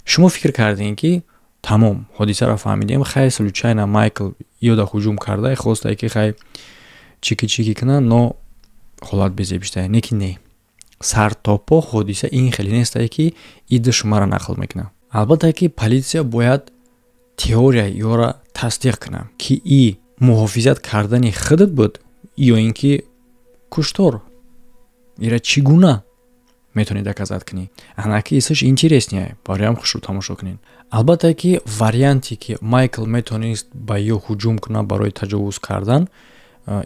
Speaker 1: Шумо фикр кардем ки тамом ҳодисаро фаҳмидем, хай случайно Майкл ёда ҳуҷум карда, хостае ки хай чики чики кунад, но ҳолат безебиштае. Не ки не. Сартопо ҳодиса ин хеле нестае ки ида шумаро нақл мекунад. Албатта ки полиция бояд теорияи ёра тасдиқ кунад, ки и муҳофизат кардани худат буд ё ин ки куштор. Ира чӣ гуна метавонӣ доказат кунӣ? Анаки исаш интереснее, бароям хушрӯ тамошо кунед. Албатта ки варианте ки Майкл метавонист ба ё ҳуҷум кунад барои таҷовуз кардан,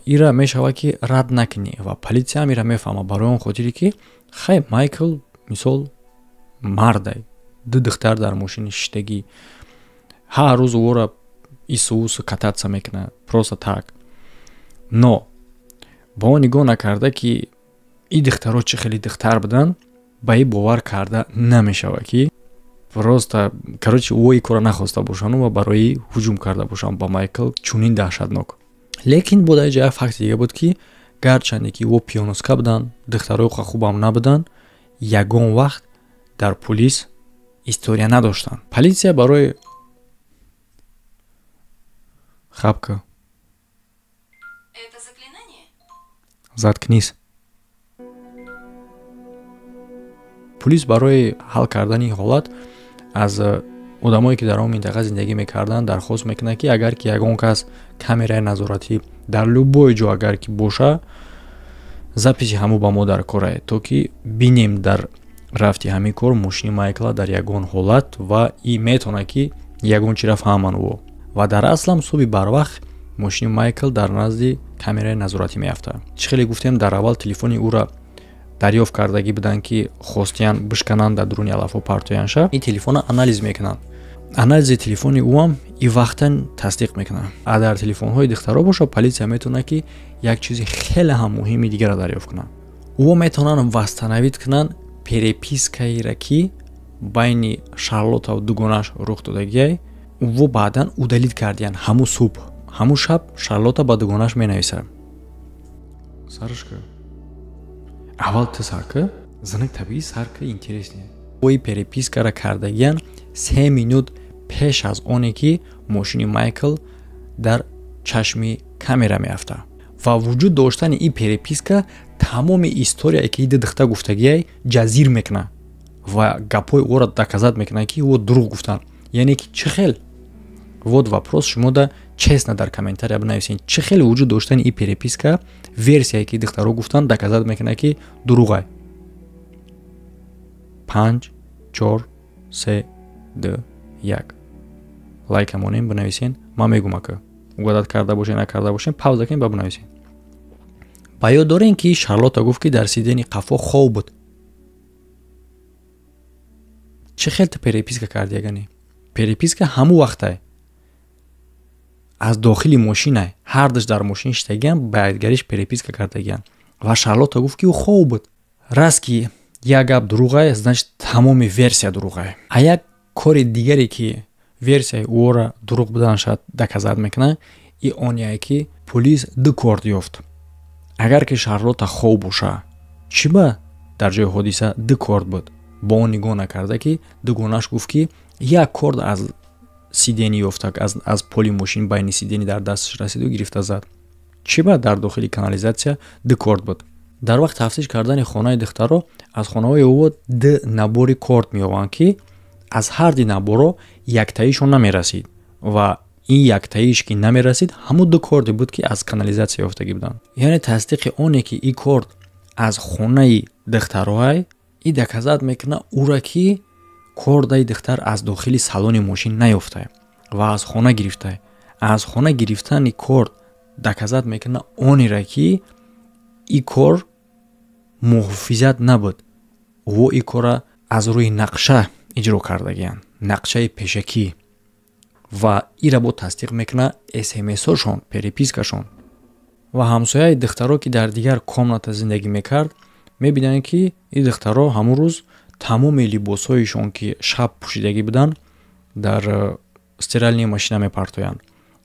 Speaker 1: ира мешавад ки рад накунӣ ва полиция ҳам ира мефаҳмад, барои он хотире ки хай Майкл мисол мардай, ду духтар дар мошини шиштагӣ, ҳар рӯз ӯро ису усу кататса мекунад, просто так. Но ба он нигоҳ накарда ки и духтаро чӣ хеле духтар буданд, ба ин бовар карда намешавад ки просто короче ӯ ин корро нахоста бошанд ва барои ҳуҷум карда бошанд ба Майкл чунин даҳшатнок. Лекин бо дар ҷа як факти дига буд ки гарчанде ки ӯ пиёноска буданд, духтарои хубам набуданд, ягон вақт дар полис история надоштанд. Полиция барои хапка.
Speaker 2: Это заклинание?
Speaker 1: Заткнись. Полис барои ҳал кардани ҳолат аз одамое ки дар он минтақа зиндагӣ мекарданд дархост мекунад ки агар ки ягон кас камераи назоратӣ дар любой ҷо агар ки боша, записи ҳаму ба мо дар корае, то ки бинем дар рафти ҳамин кор мошини Майкла дар ягон ҳолат ва и метавонад ки ягон чиро фаҳманд ӯ. Ва дар аслам субҳи барвақт мошини Майкл дар назди камераи назоратӣ меафтад. Чӣ хеле гуфтем, дар аввал телефони ӯра дарёфт кардагӣ буданд ки хостиян бишкананд, дар дуруни алафҳо партоянша. Ин телефонро анализ мекунанд. Анализи телефони ӯам и вақтан тасдиқ мекунад. А дар телефонҳои духтаро боша, полиция метавонад ки як чизи хеле ҳам муҳими дигарро дарёфт кунад. Ӯ метавонанд восстановить кунанд перепискаеро ки байни Шарлотта ва дугонаш рух додагиай, ӯ баъдан удалить кардиянд ҳамун субҳ. Ҳамун шаб Шарлотта ба дугонаш менависад: сарашка, аввал ту сарка, занак табиӣ сарка интереснее. Ои перепискаро кардагиян 3 минут пеш аз оне ки мошини Майкл дар чашми камера меафта. Ва вуҷуд доштани ин переписка тамоми историяе ки иди духта гуфтагиай ҷазир мекунад ва гапҳои ӯро доказать мекунад, ки ӯ дурӯғ гуфтанд. Яъне ки чӣ хел? Вот вопрос, шумода честно дар комментария бинависед, чӣ хел вуҷуд доштани ин переписка версияе ки духтаро гуфтанд доказать мекунад, ки дурӯғай? 5, 4, 3, 2, 1. Лайка монем, бинависен. Ман мегум, ака угадать карда бошен, накарда бошен, пауза кунед ба бинависен. Ба ёд дорем, ки Шарлотта гуфт, ки дар сидени қафо хоб буд. Чӣ хел ту переписка карди, ягане переписка ҳамун вақтай аз дохили мошинай, ҳардуш дар мошин шитагиан, ба якдигариш переписка кардагиан ва Шарлотта гуфт, ки ӯ хоб буд. Раст ки як гап дурӯғай, значит, тамоми версия дурӯғай. А як кори дигаре, ки версияи ӯро дурӯғ буданша доказать мекунад, и онее ки полис ду корд ёфт. Агар ки Шарлотта хоб боша, чӣ ба дар ҷои ҳодиса ду корд буд? Бо он нигоҳ накарда, ки дугонаш гуфт, ки як корд аз сидени ёфта, аз поли мошин байни сидени дар дасташ расиду гирифта зад. Чӣ ба дар дохили канализатсия ду корд буд? Дар вақти тафтиш кардани хонаи духтаро аз хонаҳои ӯ ду набори корд меёбанд, ки аз ҳарди наборо яктаишон намерасид ва ин яктаиш ки намерасид, ҳамун ду корде буд, ки аз канализатсия ёфтагӣ буданд. Яъне тасдиқи оне ки ин корд аз хонаи духтароай, и доказать мекунад ӯра, ки кордаи духтар аз дохили салони мошин наёфтае ва аз хона гирифтае. Аз хона гирифтани корд доказать мекунад онера, ки ин кор муҳофизат набуд, ӯ ин корра аз рӯи нақша иҷро кардагиянд, нақшаи пешакӣ. Ва ира бо тасдиқ мекунад смсҳошон, перепискашон. Ва ҳамсояи духтаро, ки дар дигар комната зиндагӣ мекард, мебинанд, ки ин духтаро ҳамун рӯз тамоми либосҳоишон, ки шаб пӯшидагӣ буданд, дар стиральная машина мепартоянд.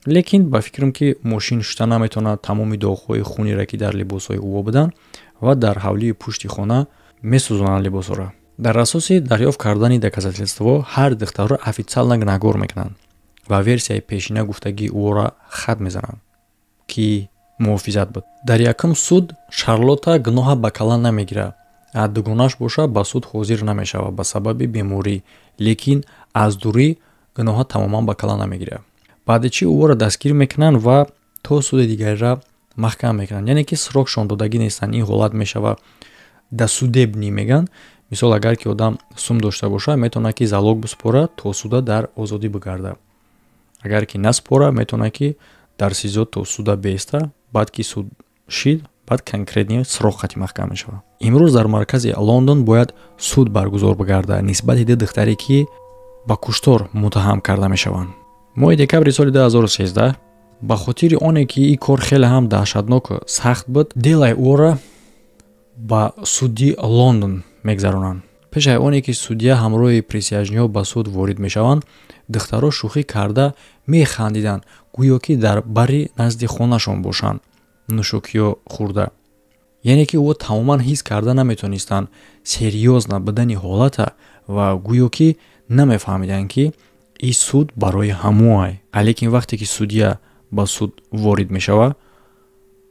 Speaker 1: Лекин ба фикрам, ки мошин шута наметавонад тамоми доғҳои хунеро, ки дар либосҳои ӯ буданд, ва дар ҳавлии пушти хона месӯзонанд либосҳоро. Дар асоси дарёфт кардани доказательство ҳар духтарро официально гунаҳгор мекунанд ва версияи пешина гуфтагии ӯро хат мезананд, ки муҳофизат буд. Дар якум суд Шарлотта гуноҳа ба кала намегирад, а дугонаш боша ба суд ҳозир намешавад ба сабаби беморӣ, лекин аз дурӣ гуноҳа тамоман ба кала намегирад. Баъди чӣ ӯро дастгир мекунанд ва то суди дигарира маҳкам мекунанд, яъне ки срокшон додагӣ нестанд. Ин ҳолат мешавад досудебный мегӯянд. Мисол, агар ки одам сум дошта бошад, метавонад, ки залог биспорад, то суда дар озодӣ бигардад. Агар ки наспора, метавонад, ки дар СИЗО то суда беиста, баъд ки суд шид, баъд конкретный срок қати маҳкам мешавад. Имрӯз дар маркази Лондон бояд суд баргузор бигардад нисбати ду духтаре, ки ба куштор муттаҳам карда мешаванд. Моҳи декабри соли 2013, ба хотири оне ки ин кор хеле ҳам даҳшатноку сахт буд, делаи ӯро ба суди Лондон мегзаронанд. Пешаи оне ки судья ҳамроҳи присяжныйҳо ба суд ворид мешаванд, духтаро шӯхӣ карда механдиданд, гӯё ки дар бари назди хонашон бошанд, нӯшокиё хӯрда. Яъне ки ӯ тамоман ҳис карда наметонистанд серьёзно будани ҳолата ва гӯё ки намефаҳмиданд, ки ин суд барои ҳамоай. Лекин вақте ки судья ба суд ворид мешавад,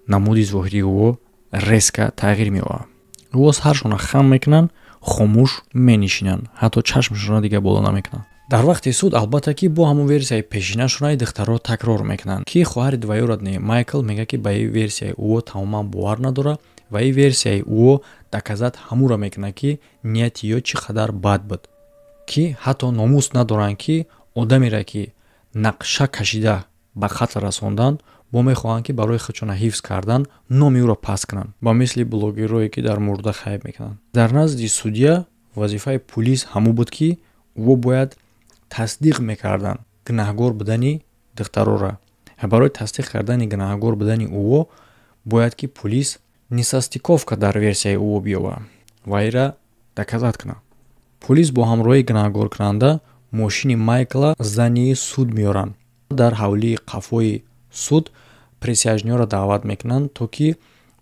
Speaker 1: намуди зоҳирии ӯ резко тағйир меёбад. Ӯ саршона хам мекунанд, хомӯш менишинанд, ҳатто чашмшонро дигар боло намекунанд. Дар вақти суд, албатта, ки бо ҳамон версияи пешинашонаи духтарро такрор мекунанд, ки хоҳари двоюродный Майкл мегӯяд, ки ба ин версияи ӯ тамоман бовар надорад ва ин версияи ӯ доказать ҳамуро мекунад, ки нияти ё чӣ қадар бад буд, ки ҳатто номус надоранд, ки одамере ки нақша кашида ба қатл расонданд, бо мехоҳанд, ки барои худшона ҳифз кардан номи ӯро паст кунанд, ба мисли блогерое, ки дар мурда хайб мекунанд. Дар назди судья вазифаи пулис ҳамун буд, ки ӯ бояд тасдиқ мекарданд гунаҳгор будани духтарора. Барои тасдиқ кардани гунаҳгор будани ӯ бояд ки пулис несостыковка дар версияи ӯ биёбад ва ира доказать кунад. Пулис бо ҳамроҳии гунаҳгоркунанда мошини Майкла здания и суд меоранд. Дар ҳавлии қафои суд присяжныйҳоро даъват мекунанд, то ки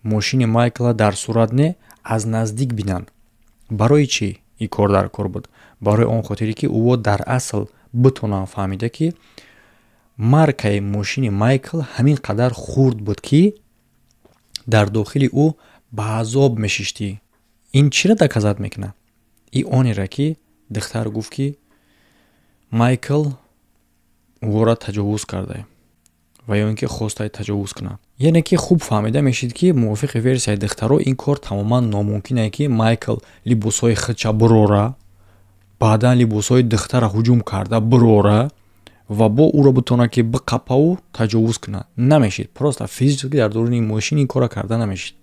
Speaker 1: мошини Майкла дар сурат не, аз наздик бинанд. Барои чӣ? ин кор дар кор буд? Барои он хотире ки ӯ дар асл битонанд фаҳмида, ки маркаи мошини Майкл ҳамин қадар хурд буд, ки дар дохили ӯ ба азоб мешиштӣ. Ин чиро доказать мекунад? И онеро, ки духтар гуфт, ки Майкл ӯро таҷовуз карда ва ё ин ки хостае таҷовуз кунад. Яъне ки хуб фаҳмида мешид, ки мувофиқи версияи духтаро ин кор тамоман номумкине, ки Майкл либосҳои худша бирора, баъдан либосҳои духтара ҳуҷум карда бирора ва бо ӯро битонад, ки биқапаву таҷовуз кунад. Намешид, просто физически дар дуруни мошин ин корро карда намешид,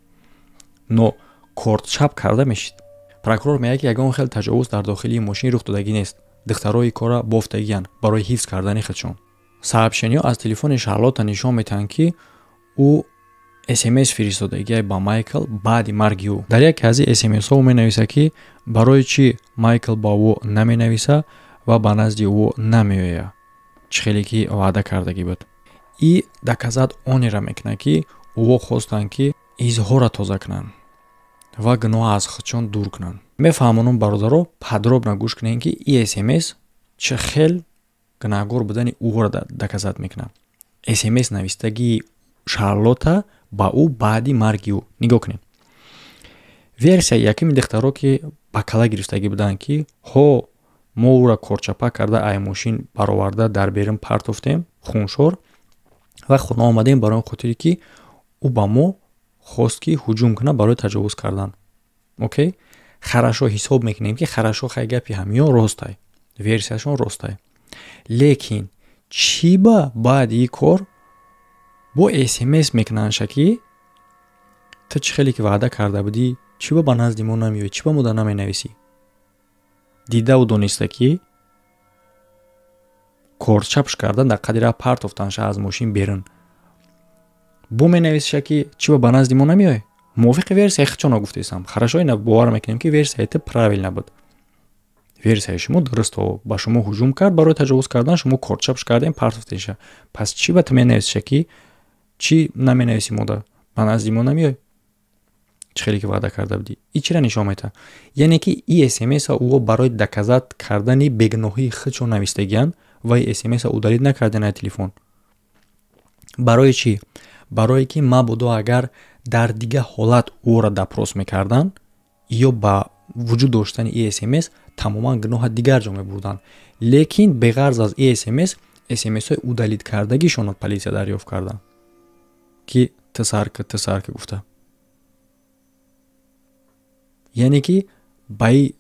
Speaker 1: но кордчап карда мешид. Прокурор мегӯяд, ки ягон хел таҷовуз дар дохили мошин рух додагӣ нест, духтарои корра бофтагиянд барои ҳифз кардани худшон. Сообщениҳо аз телефони Шарлотта нишон метиҳанд, ки ӯ смс фиристодагиай ба Майкл баъди марги ӯ. Дар яке аз ин смсҳо ӯ менависад, ки барои чӣ Майкл ба ӯ наменависа ва ба назди ӯ намеояд, чӣ хеле ки ваъда кардагӣ буд. И доказать онеро мекунад, ки ӯҳо хостанд, ки изҳорро тоза кунанд ва гуноҳ аз худшон дур кунанд. Мефаҳмонам, бародаро, подробно гӯш кунем, ки и смс чӣ хел гунаҳгор будани ӯро доказать мекунад. Смс навистагии Шарлотта ба ӯ баъди марги ӯ. Нигоҳ кунед, версияи якими духтаро, ки ба кала гирифтагӣ буданд, ки ҳо, мо ӯро корчапа карда, ай мошин бароварда, дар берун партофтем хуншор ва хона омадем барои он хотире, ки ӯ ба мо хост, ки ҳуҷум кунад барои таҷовуз кардан. Окей, хорошо, ҳисоб мекунем, ки хорошо, хай, гапи ҳамиё ростай, версияшон ростай, лекин чӣ ба баъди ин кор бо смс мекунандша, ки ту чӣ хеле ки ваъда карда будӣ, чӣ ба назди мо намеоӣ, чӣ ба мода наменависӣ? Дидаву дониста, ки корчапш карда дар қадира партофтанша аз мошин берун, бо менависиша, ки чӣ ба назди мо намеоӣ? Мувофиқи версияи худшона гуфтесам. Хорошо, ина бовар мекунем, ки версияи ту правильно буд, версияи шумо дуруст, ба шумо ҳуҷум кард барои таҷовуз кардан, шумо корчапш кардем, партофтеша. Пас чӣ ба ту менависиша, ки чӣ наменависӣ, мода ба назди мо намеоӣ, чӣ хеле ки ваъда карда будӣ? И чира нишон метаҳад? Яъне ки и смса ӯ барои доказать кардани бегуноҳии худшон навистагиянд ва и смса удалить накардан аз телефон. Барои чӣ? Барое ки мабодо агар дар дигар ҳолат ӯро допрос мекарданд ё ба вуҷуд доштани и смс тамоман гуноҳа дигар ҷо мебурданд. Лекин беғарз аз и смс, смсҳои удалить кардагишонро полисия дарёфт карда, ки тсарка тсарка гуфта. Яъне ки ба и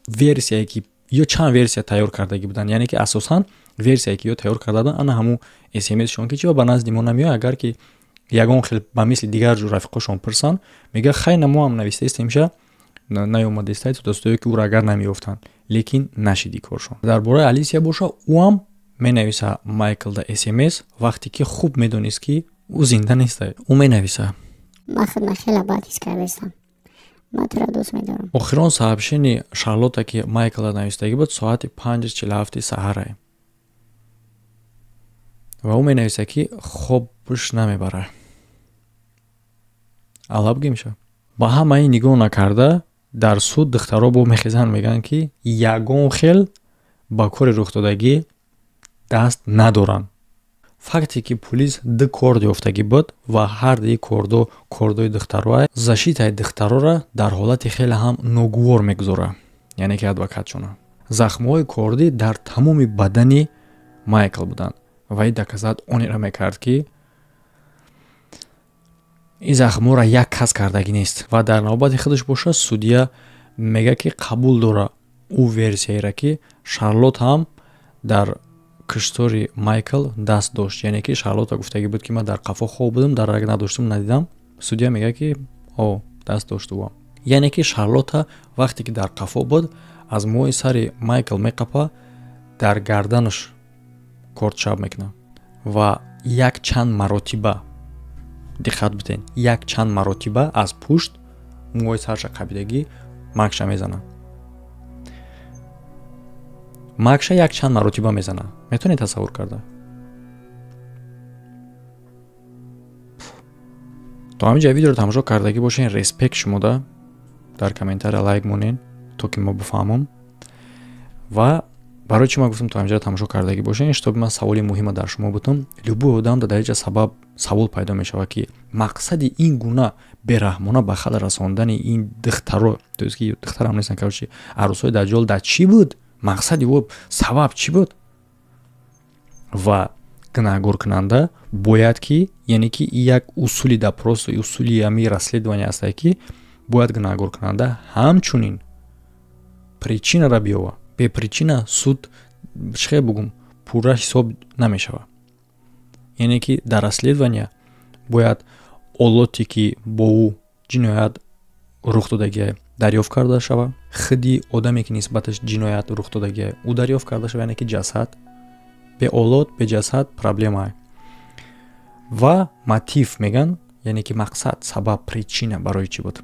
Speaker 1: версияе, ки ё чанд версия тайёр кардагӣ буданд, яъне ки асосан версияе, ки ё тайёр карда буданд, ана ҳамун смсшон, ки чиба ба назди мо намеояд. Агар ки ягон хел ба мисли дигар ҷур рафиқошон пурсанд, мега: «Хай, на, мо ҳам навистаистемша, наёмадестай дастое», ки ӯро агар намеёфтанд. Лекин нашиди коршон. Дар бораи Алисия боша, ӯ ҳам менависа Майклда смс, вақте ки хуб медонист, ки ӯ зинда нестай. Ӯ менависа:
Speaker 3: Ман худма хеле бад ҳис кардастам, ман туро дӯст медорам.
Speaker 1: Охирон сообщении Шарлотта, ки Майкла навистагӣ буд, соати 5:47 саҳарае ва ӯ менависа, ки хобш намебарад, алаб гимша. Ба ҳамаи нигоҳ накарда, дар суд духтаро бо мехезанд, мегӯянд, ки ягон хел ба кори рухдодагӣ даст надоранд. Факте ки пулис ду корд ёфтагӣ буд ва ҳар дуи кордо кордои духтароа, защитаи духтарора дар ҳолати хеле ҳам ногувор мегузорад. Яъне ки адвокатшона, захмҳои кордӣ дар тамоми бадани Майкл буданд ва ин доказать онеро мекард, ки ин захмҳоро як кас кардагӣ нест. Ва дар навбати худаш боша, судья мегӯяд, ки қабул дора ӯ версияеро, ки Шарлот ҳам дар куштори Майкл даст дошт. Яъне ки Шарлота гуфтагӣ буд, ки ман дар қафо хоб будам, дарак надоштам, надидам. Судья мегӯяд, ки о, даст дошт ӯ. Яъне ки Шарлота вақте ки дар қафо буд, аз мӯи сари Майкл меқапа, дар гарданаш кордшаб мекунад ва як чанд маротиба, диққат биден, як чанд маротиба аз пушт мӯи сарша қабидагӣ макша мезанад. Макша як чанд маротиба мезанад. Метавонед тасаввур карда? То ҳамин ҷа видеоро тамошо кардагӣ бошен, респект шумода. Дар комментария лайк монен. то ки мо бифаҳмам. Ва барои чӣ ман гуфтам, то ҳамҷара тамошо кардагӣ бошед, чтобы ман саволи муҳима дар шумо бутам. Любой одам дар дариҷа сабаб савол пайдо мешавад, ки мақсади ин гуна бераҳмона ба хал расондани ин духтаро, то есть ки духтарам нестан, короче, арӯсҳои даҷҷол, дар чӣ буд мақсади ӯ, сабаб чӣ буд? Ва гунаҳгоркунанда бояд ки, яъне ки як усули допросу, усули ҳами расследование ҳастае, ки бояд гунаҳгоркунанда ҳамчунин причинаро биёва. Бе причина суд, чӣ бугум, пурра ҳисоб намешавад. Яъне ки дар расследования бояд олоте, ки бо ӯ ҷиноят рух додагия, дарёфт карда шавад, худи одаме, ки нисбаташ ҷиноят рух додагия, ӯ дарёфт карда шавад, яъне ки ҷасад. Бе олот, бе ҷасад проблема. Ва мотив меган, яъне ки мақсад, сабаб, причина барои чӣ буд.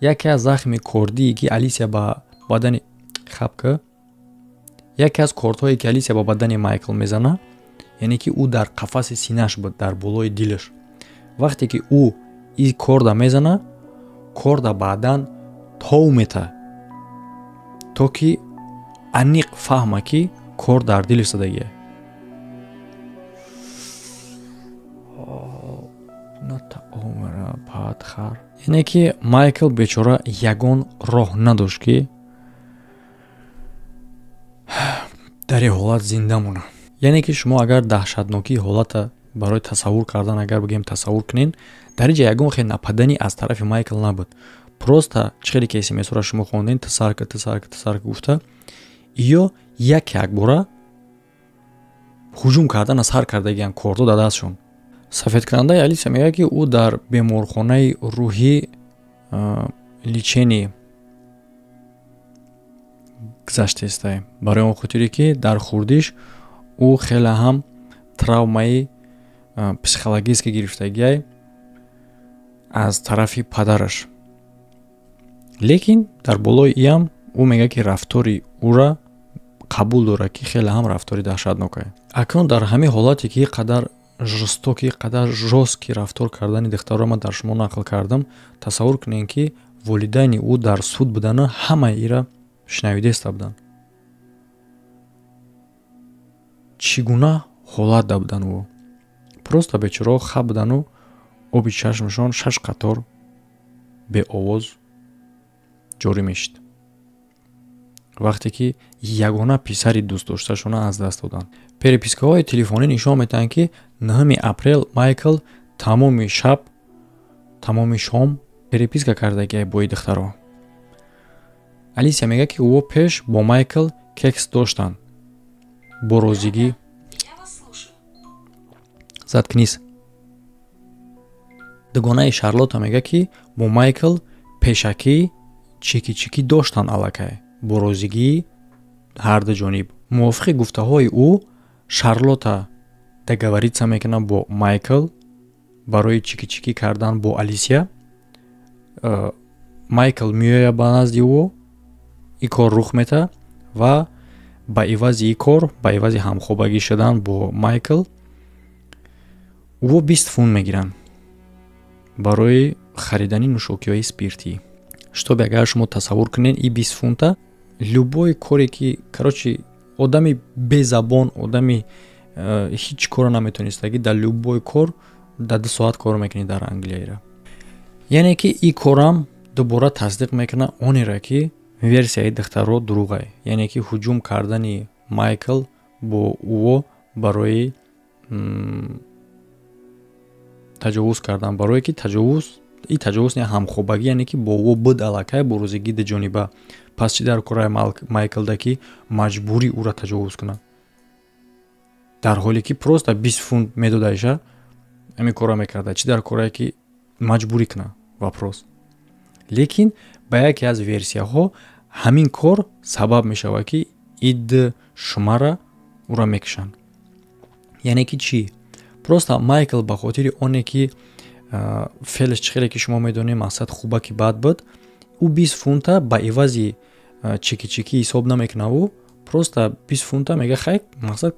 Speaker 1: Яке аз захми кордие, ки Алисия ба бадани хабка, яке аз кордҳое, ки Алисия ба бадани Майкл мезана, яъне ки ӯ дар қафаси синаш буд, дар болои дилаш. Вақте ки ӯ и корда мезана, корда баъдан тов мета, то ки аниқ фаҳма, ки кор дар дилаш задагия. Яъне ки Майкл бечора ягон роҳ надошт, ки дар ин ҳолат зинда монад. Яъне ки шумо агар даҳшатнокии ҳолата барои тасаввур кардан, агар бигӯем, тасаввур кунед, дар ин ҷа ягон хел нападани аз тарафи Майкл набуд. Просто чӣ хеле ки смсҳоро шумо хондем, тасарка, тасарка, тасарка гуфта, ё як якбора ҳуҷум кардана сар кардагиян, кордо дар дастшон. Сафедкунандаи Алиса мегӯяд, ки ӯ дар беморхонаи рӯҳӣ лечение гузаштаистае, барои он хотире ки дар хурдиш ӯ хеле ҳам травмаи психологически гирифтагиай аз тарафи падараш. Лекин дар болои иам ӯ мегӯяд, ки рафтори ӯра қабул дорад, ки хеле ҳам рафтори даҳшатнокае. Акнун дар ҳамин ҳолате, ки қадар жестокий, қадар жёсткий рафтор кардани духтарро ман дар шумо нақл кардам, тасаввур кунед, ки волидайни ӯ дар суд будана, ҳамаи ира шунавидаиста буданд. Чӣ гуна ҳолат да будан ӯ? Просто бечораҳо хаб будану оби чашмашон шаш қатор беовоз ҷорӣ мешид, вақте ки ягона писари дӯстдошташона аз даст доданд. Перепискаҳои телефонӣ нишон медиҳанд, ки 9 апрел Майкл тамоми шаб, тамоми шом переписка кардагиай бо и духтаро. Алисия мегӯяд, ки ӯ пеш бо Майкл кекс доштанд бо розигӣ. Заткнись. Дугонаи Шарлотта мегӯяд, ки бо Майкл пешакӣ чики-чикӣ доштанд аллакай бо розигии ҳарду ҷониб. Мувофиқи гуфтаҳои ӯ, Шарлотта договориться мекунад бо Майкл барои чики-чикӣ кардан бо Алисия. Майкл меояд ба назди ӯ, ин кор рух метаҳад ва ба ивази ин кор, ба ивази ҳамхобагӣ шудан бо Майкл, ӯ 20 фунт мегиранд барои харидани нӯшокиҳои спиртӣ. Чтобы агар шумо тасаввур кунед, и 20 фунта любой коре ки, короче, одами безабон, одами ҳеҷ корро наметонистагӣ, дар любой кор дар 2 соат кор мекунӣ дар Англияира. Яъне ки ин корам дубора тасдиқ мекунад онеро, ки версияи духтарро дурӯғае, яъне ки ҳуҷум кардани Майкл бо ӯ барои таҷовуз кардан, барое ки таҷовуз, и таҷовуз не, ҳамхобагӣ, яъне ки бо ӯ буд аллакай бо розигии дуҷониба. Пас чӣ дар кораи Майклда, ки маҷбурӣ ӯра таҷовуз кунад, дар ҳоле ки просто 20 фунт медодаиша, ҳамин корро мекарда? Чӣ дар корае, ки маҷбурӣ кунад? Вопрос. Лекин ба яке аз версияҳо ҳамин кор сабаб мешавад, ки ид шумара ӯра мекушанд. Яъне ки чӣ? Просто Майкл ба хотири оне ки феълаш, чӣ хеле ки шумо медонед, мақсад хубаки бад буд, ӯ 20 фунта ба ивази чики-чикӣ ҳисоб намекунад. Ӯ просто 20 фунта мега, хай, мақсад,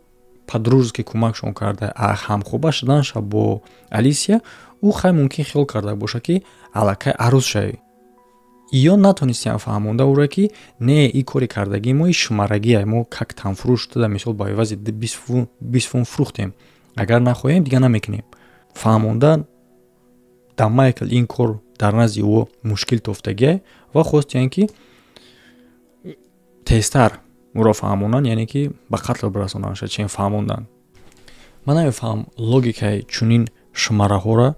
Speaker 1: по-дружески кӯмакшон карда. Ҳамхоба шуданша бо Алисия, ӯ хай мумкин хиёл карда бошад, ки аллакай арӯз шавӣ. Ё натонистиям фаҳмонда ӯра, ки не, и кори кардагии мо и шумарагия, мо как танфурӯш туда мисол ба ивази 20 фунт фурӯхтем, агар нахоҳем, дига намекунем. Фаҳмонда да Майкл ин кор дар назди ӯ мушкил тофтагия ва хостиянд, ки тезтар ӯро фаҳмонанд, яъне ки ба қатл бирасонанд. Чен фаҳмондан, ман намефаҳмам логикаи чунин шумараҳоро.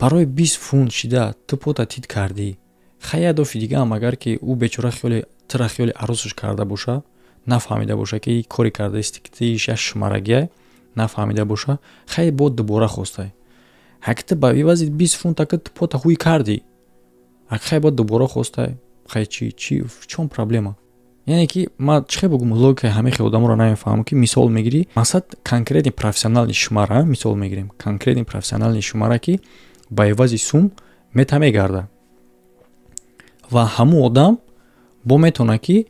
Speaker 1: Барои 20 фунт шида ту пота тит кардӣ. Хай, як дофи дигаам, агар ки ӯ бечора хиёли тира хиёли арӯсаш карда боша, нафаҳмида боша, ки кори кардаисти, ки тиш як шумарагия, нафаҳмида боша, хай, бо дубора хостай. Ҳак, ту ба ивази 20 фунт ака ту пота ҳуй кардӣ, ак хай, бо дубора хостай. Хай, чи в чём проблема? Яъне ки ман чӣ хел бигӯм, логикаи ҳамаи хел одаморо намефаҳмам, ки мисол мегирӣ, мақсад, конкретный профессиональный шумара, мисол мегирем, конкретный профессиональный шумара, ки ба ивази сум мета мегарда ва ҳамун одам бо метавонад, ки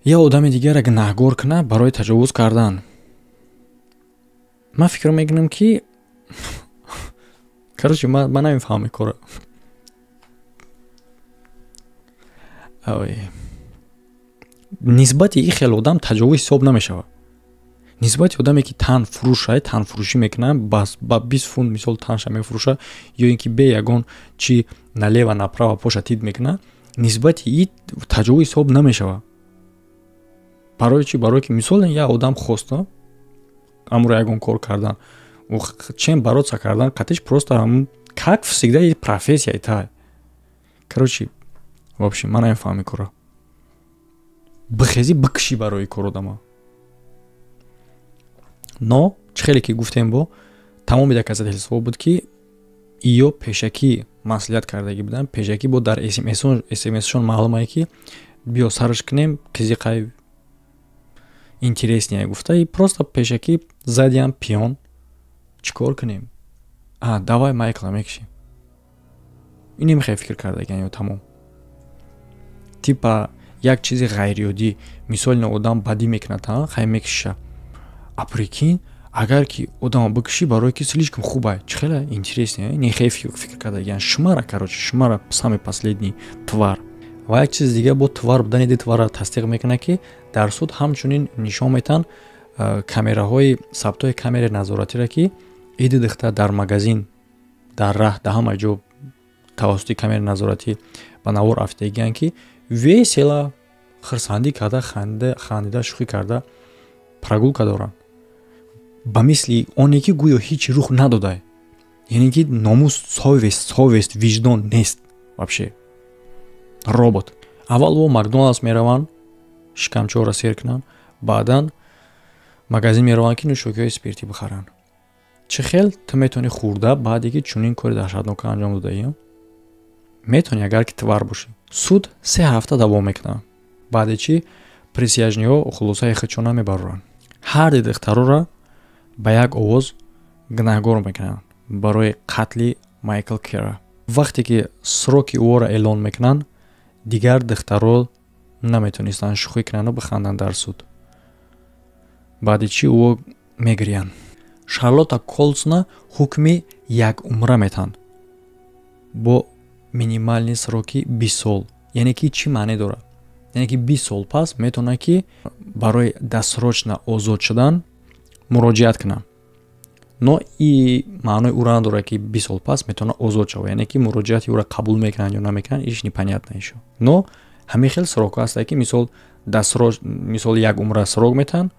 Speaker 1: як одами дигарро гунаҳгор кунад барои таҷовуз кардан. Ман фикр мекунам, ки, короче, ман намефаҳмам кора. Нисбати ин хел одам таҷовуз ҳисоб намешавад. Нисбати одаме, ки тан фурӯша, танфурӯшӣ мекунад, ба 20 фунт мисол танша мефурӯша ё ин ки бе ягон чи налево направо поша тид мекунад, нисбати и таҷовуз ҳисоб намешавад. Барои чӣ? Барое ки мисол як одам хост амро ягон кор кардан, чем бороться кардан қатиш, просто ҳамун, как всегда, и профессия та. Короче, в общем, ман намефаҳмам кора. Бихезӣ, бикушӣ барои кор одама. Но чӣ хеле ки гуфтем, бо тамоми доказательство буд, ки иё пешакӣ маслиҳат кардагӣ буданд, пешакӣ бо дар смсшон маълумае, ки биё сарш кунем, қизиқай, интереснее гуфта, и просто пешакӣ задиам пиён. Чӣ кор кунем? А давай Майкла мекушем. Инем хел фикр кардагиан ё тамом, типа як чизи ғайриоддӣ. Мисол, ин одам бадӣ мекунад, хай, мекушиша. А прикинь, агар ки одама бикушӣ, барое ки слишком хубай, чӣ хеле интересне, не хел фикр кардагиан. Шумара, короче, шумара, самый последний тварь. Ва як чизи дига, бо тварь будани ди тварра тасдиқ мекунад, ки дар суд ҳамчунин нишон метаҳанд камераҳои сабтҳои камераи назоратиро, ки иди дихта дар магазин, дар раҳ, дар ҳама ҷо тавассути камераи назоратӣ ба навор афтидагиянд, ки весело хирсандӣ карда, хандида, шӯхӣ карда прогулка доранд, ба мисли оне ки гӯё ҳеҷ рух надодай. Яъне ки номус, совесть, виҷдон нест, вообще робот. Аввал во Макдоналдс мераванд, шикамчоро сер кунанд, баъдан магазин мераванд, ки нӯшокиҳои спиртӣ бихаранд. Чӣ хел ту метавонӣ хӯрда, баъде ки чунин кори даҳшатнока анҷом додаӣ? Метавонӣ, агар ки тварь бошӣ. Суд 3 ҳафта давом мекунад. Баъде чӣ присяжный ҳо хулосаи худшона мебароранд, ҳар ди духтарора ба як овоз гунаҳгор мекунанд барои қатли Майкл Кера. Вақте ки срок и ӯро эълон мекунанд, дигар духтаро наметонистанд шӯхӣ кунанду биханданд дар суд. Баъди чӣ ӯ мегириянд. Шарлотта Колсона ҳукми якумра метаҳанд бо минимальный срок и 20 сол. Яъне ки чӣ маъне дорад? Яъне ки 20 сол пас метавонад, ки барои досрочно озод шудан муроҷиат кунад. Но и маънои ӯро надорад, ки 20 сол пас метавонад озод шавад. Яъне ки муроҷиати ӯро қабул мекунанд ё намекунанд, иш непонятно ишо. Но ҳамин хел срок ҳо ҳастанд, ки мисол досроч, мисол, як умра срок метаҳанд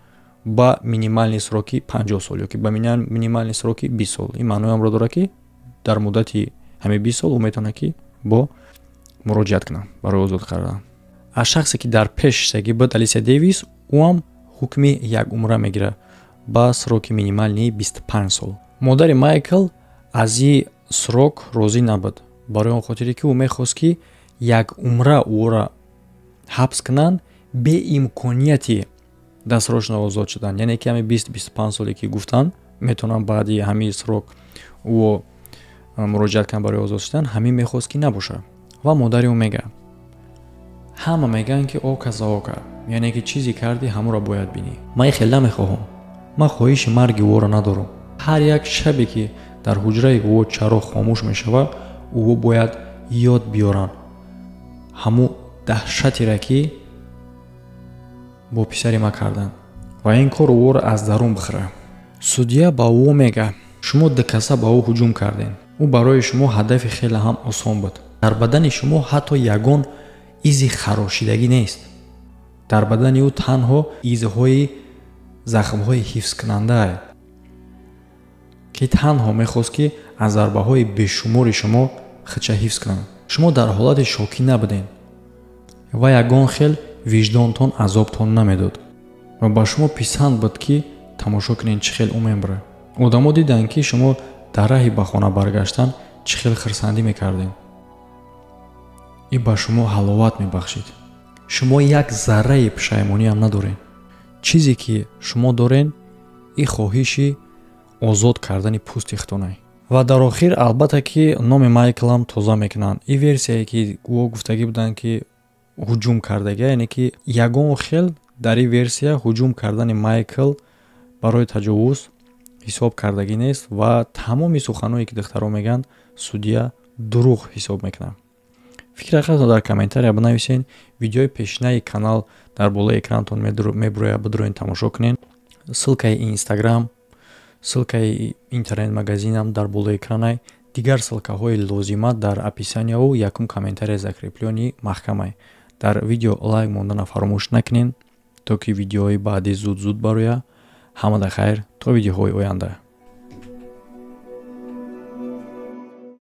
Speaker 1: ба минимальный срок и 50 сол ё ки ба минимальный срок и 20 сол. Ин маънои онро дорад, ки дар муддати ҳамин 20 сол ӯ метавонад, ки бо муроҷиат кунад барои озод кардан. Аз шахсе, ки дар пеш шиштагӣ буд, Алисия Дэвис, ӯ ҳам ҳукми якумра мегирад ба срок и минимальный 25 сол. Модари Майкл аз ин срок розӣ набуд, барои он хотире ки ӯ мехост, ки як умра ӯро ҳабс кунанд беимконияти досрочно озод шудан. Яъне ки ҳамин 20-25 соле, ки гуфтанд, метавонанд баъди ҳамин срок ӯ муроҷиат кунанд барои озод шудан, ҳамин мехост, ки набошад. Ва модари ӯ мегӯяд: «Ҳама мегӯянд, ки око за око, яъне ки чизе кардӣ, ҳамонро бояд бинӣ. Ман хел намехоҳам, ман хоҳиши марги ӯро надорам. Ҳар як шабе, ки дар ҳуҷраи ӯ чароғ хомӯш мешавад, ӯ бояд Ёд биёранд ҳамун даҳшатере, ки бо писари ма карданд, ва ин кор ӯро аз дарун бихӯра. Судья ба ӯ мега: «Шумо дукаса ба ӯ ҳуҷум кардем, ӯ барои шумо ҳадафи хеле ҳам осон буд. Дар бадани шумо ҳатто ягон изи харошидагӣ нест. Дар бадани ӯ танҳо изҳои захмҳои ҳифзкунандаа, ки танҳо мехост, ки аз зарбаҳои бешумори шумо худша ҳифз кунад. Шумо дар ҳолати шокӣ набудем ва ягон хел виҷдонтон азобтон намедод ва ба шумо писанд буд, ки тамошо кунед, чӣ хел ӯ мемирад. Одамо диданд, ки шумо дар раҳи ба хона баргаштан чӣ хел хирсандӣ мекардем. Ин ба шумо ҳаловат мебахшид. Шумо як зарраи пушаймониам надоред. Чизе ки шумо дорен, ин хоҳиши озод кардани пӯсти худтонай». Ва дар охир, албатта, ки номи Майклам тоза мекунанд. Ин версияе, ки ӯ гуфтагӣ буданд, ки ҳуҷум кардагия, яъне ки ягон хел дар ин версия ҳуҷум кардани Майкл барои таҷовуз ҳисоб кардагӣ нест ва тамоми суханҳое, ки духтаро мегӯянд, судья дурӯғ ҳисоб мекунад. Фикри ақлатон дар комментария бинависен. Видеои пешинаи канал дар болои экранатон мебурояд, бидуроен, тамошо кунед. Ссылкаи Инстаграм, ссылкаи интернет-магазинам дар болои экранай, дигар ссылкаҳои лозима дар описанияу якум комментария закреплённый маҳкамай. Дар видео лайк мондана фаромӯш накунед, то ки видеоҳои баъдӣ зуд зуд барояд. Ҳамада хайр, то видеоҳои оянда.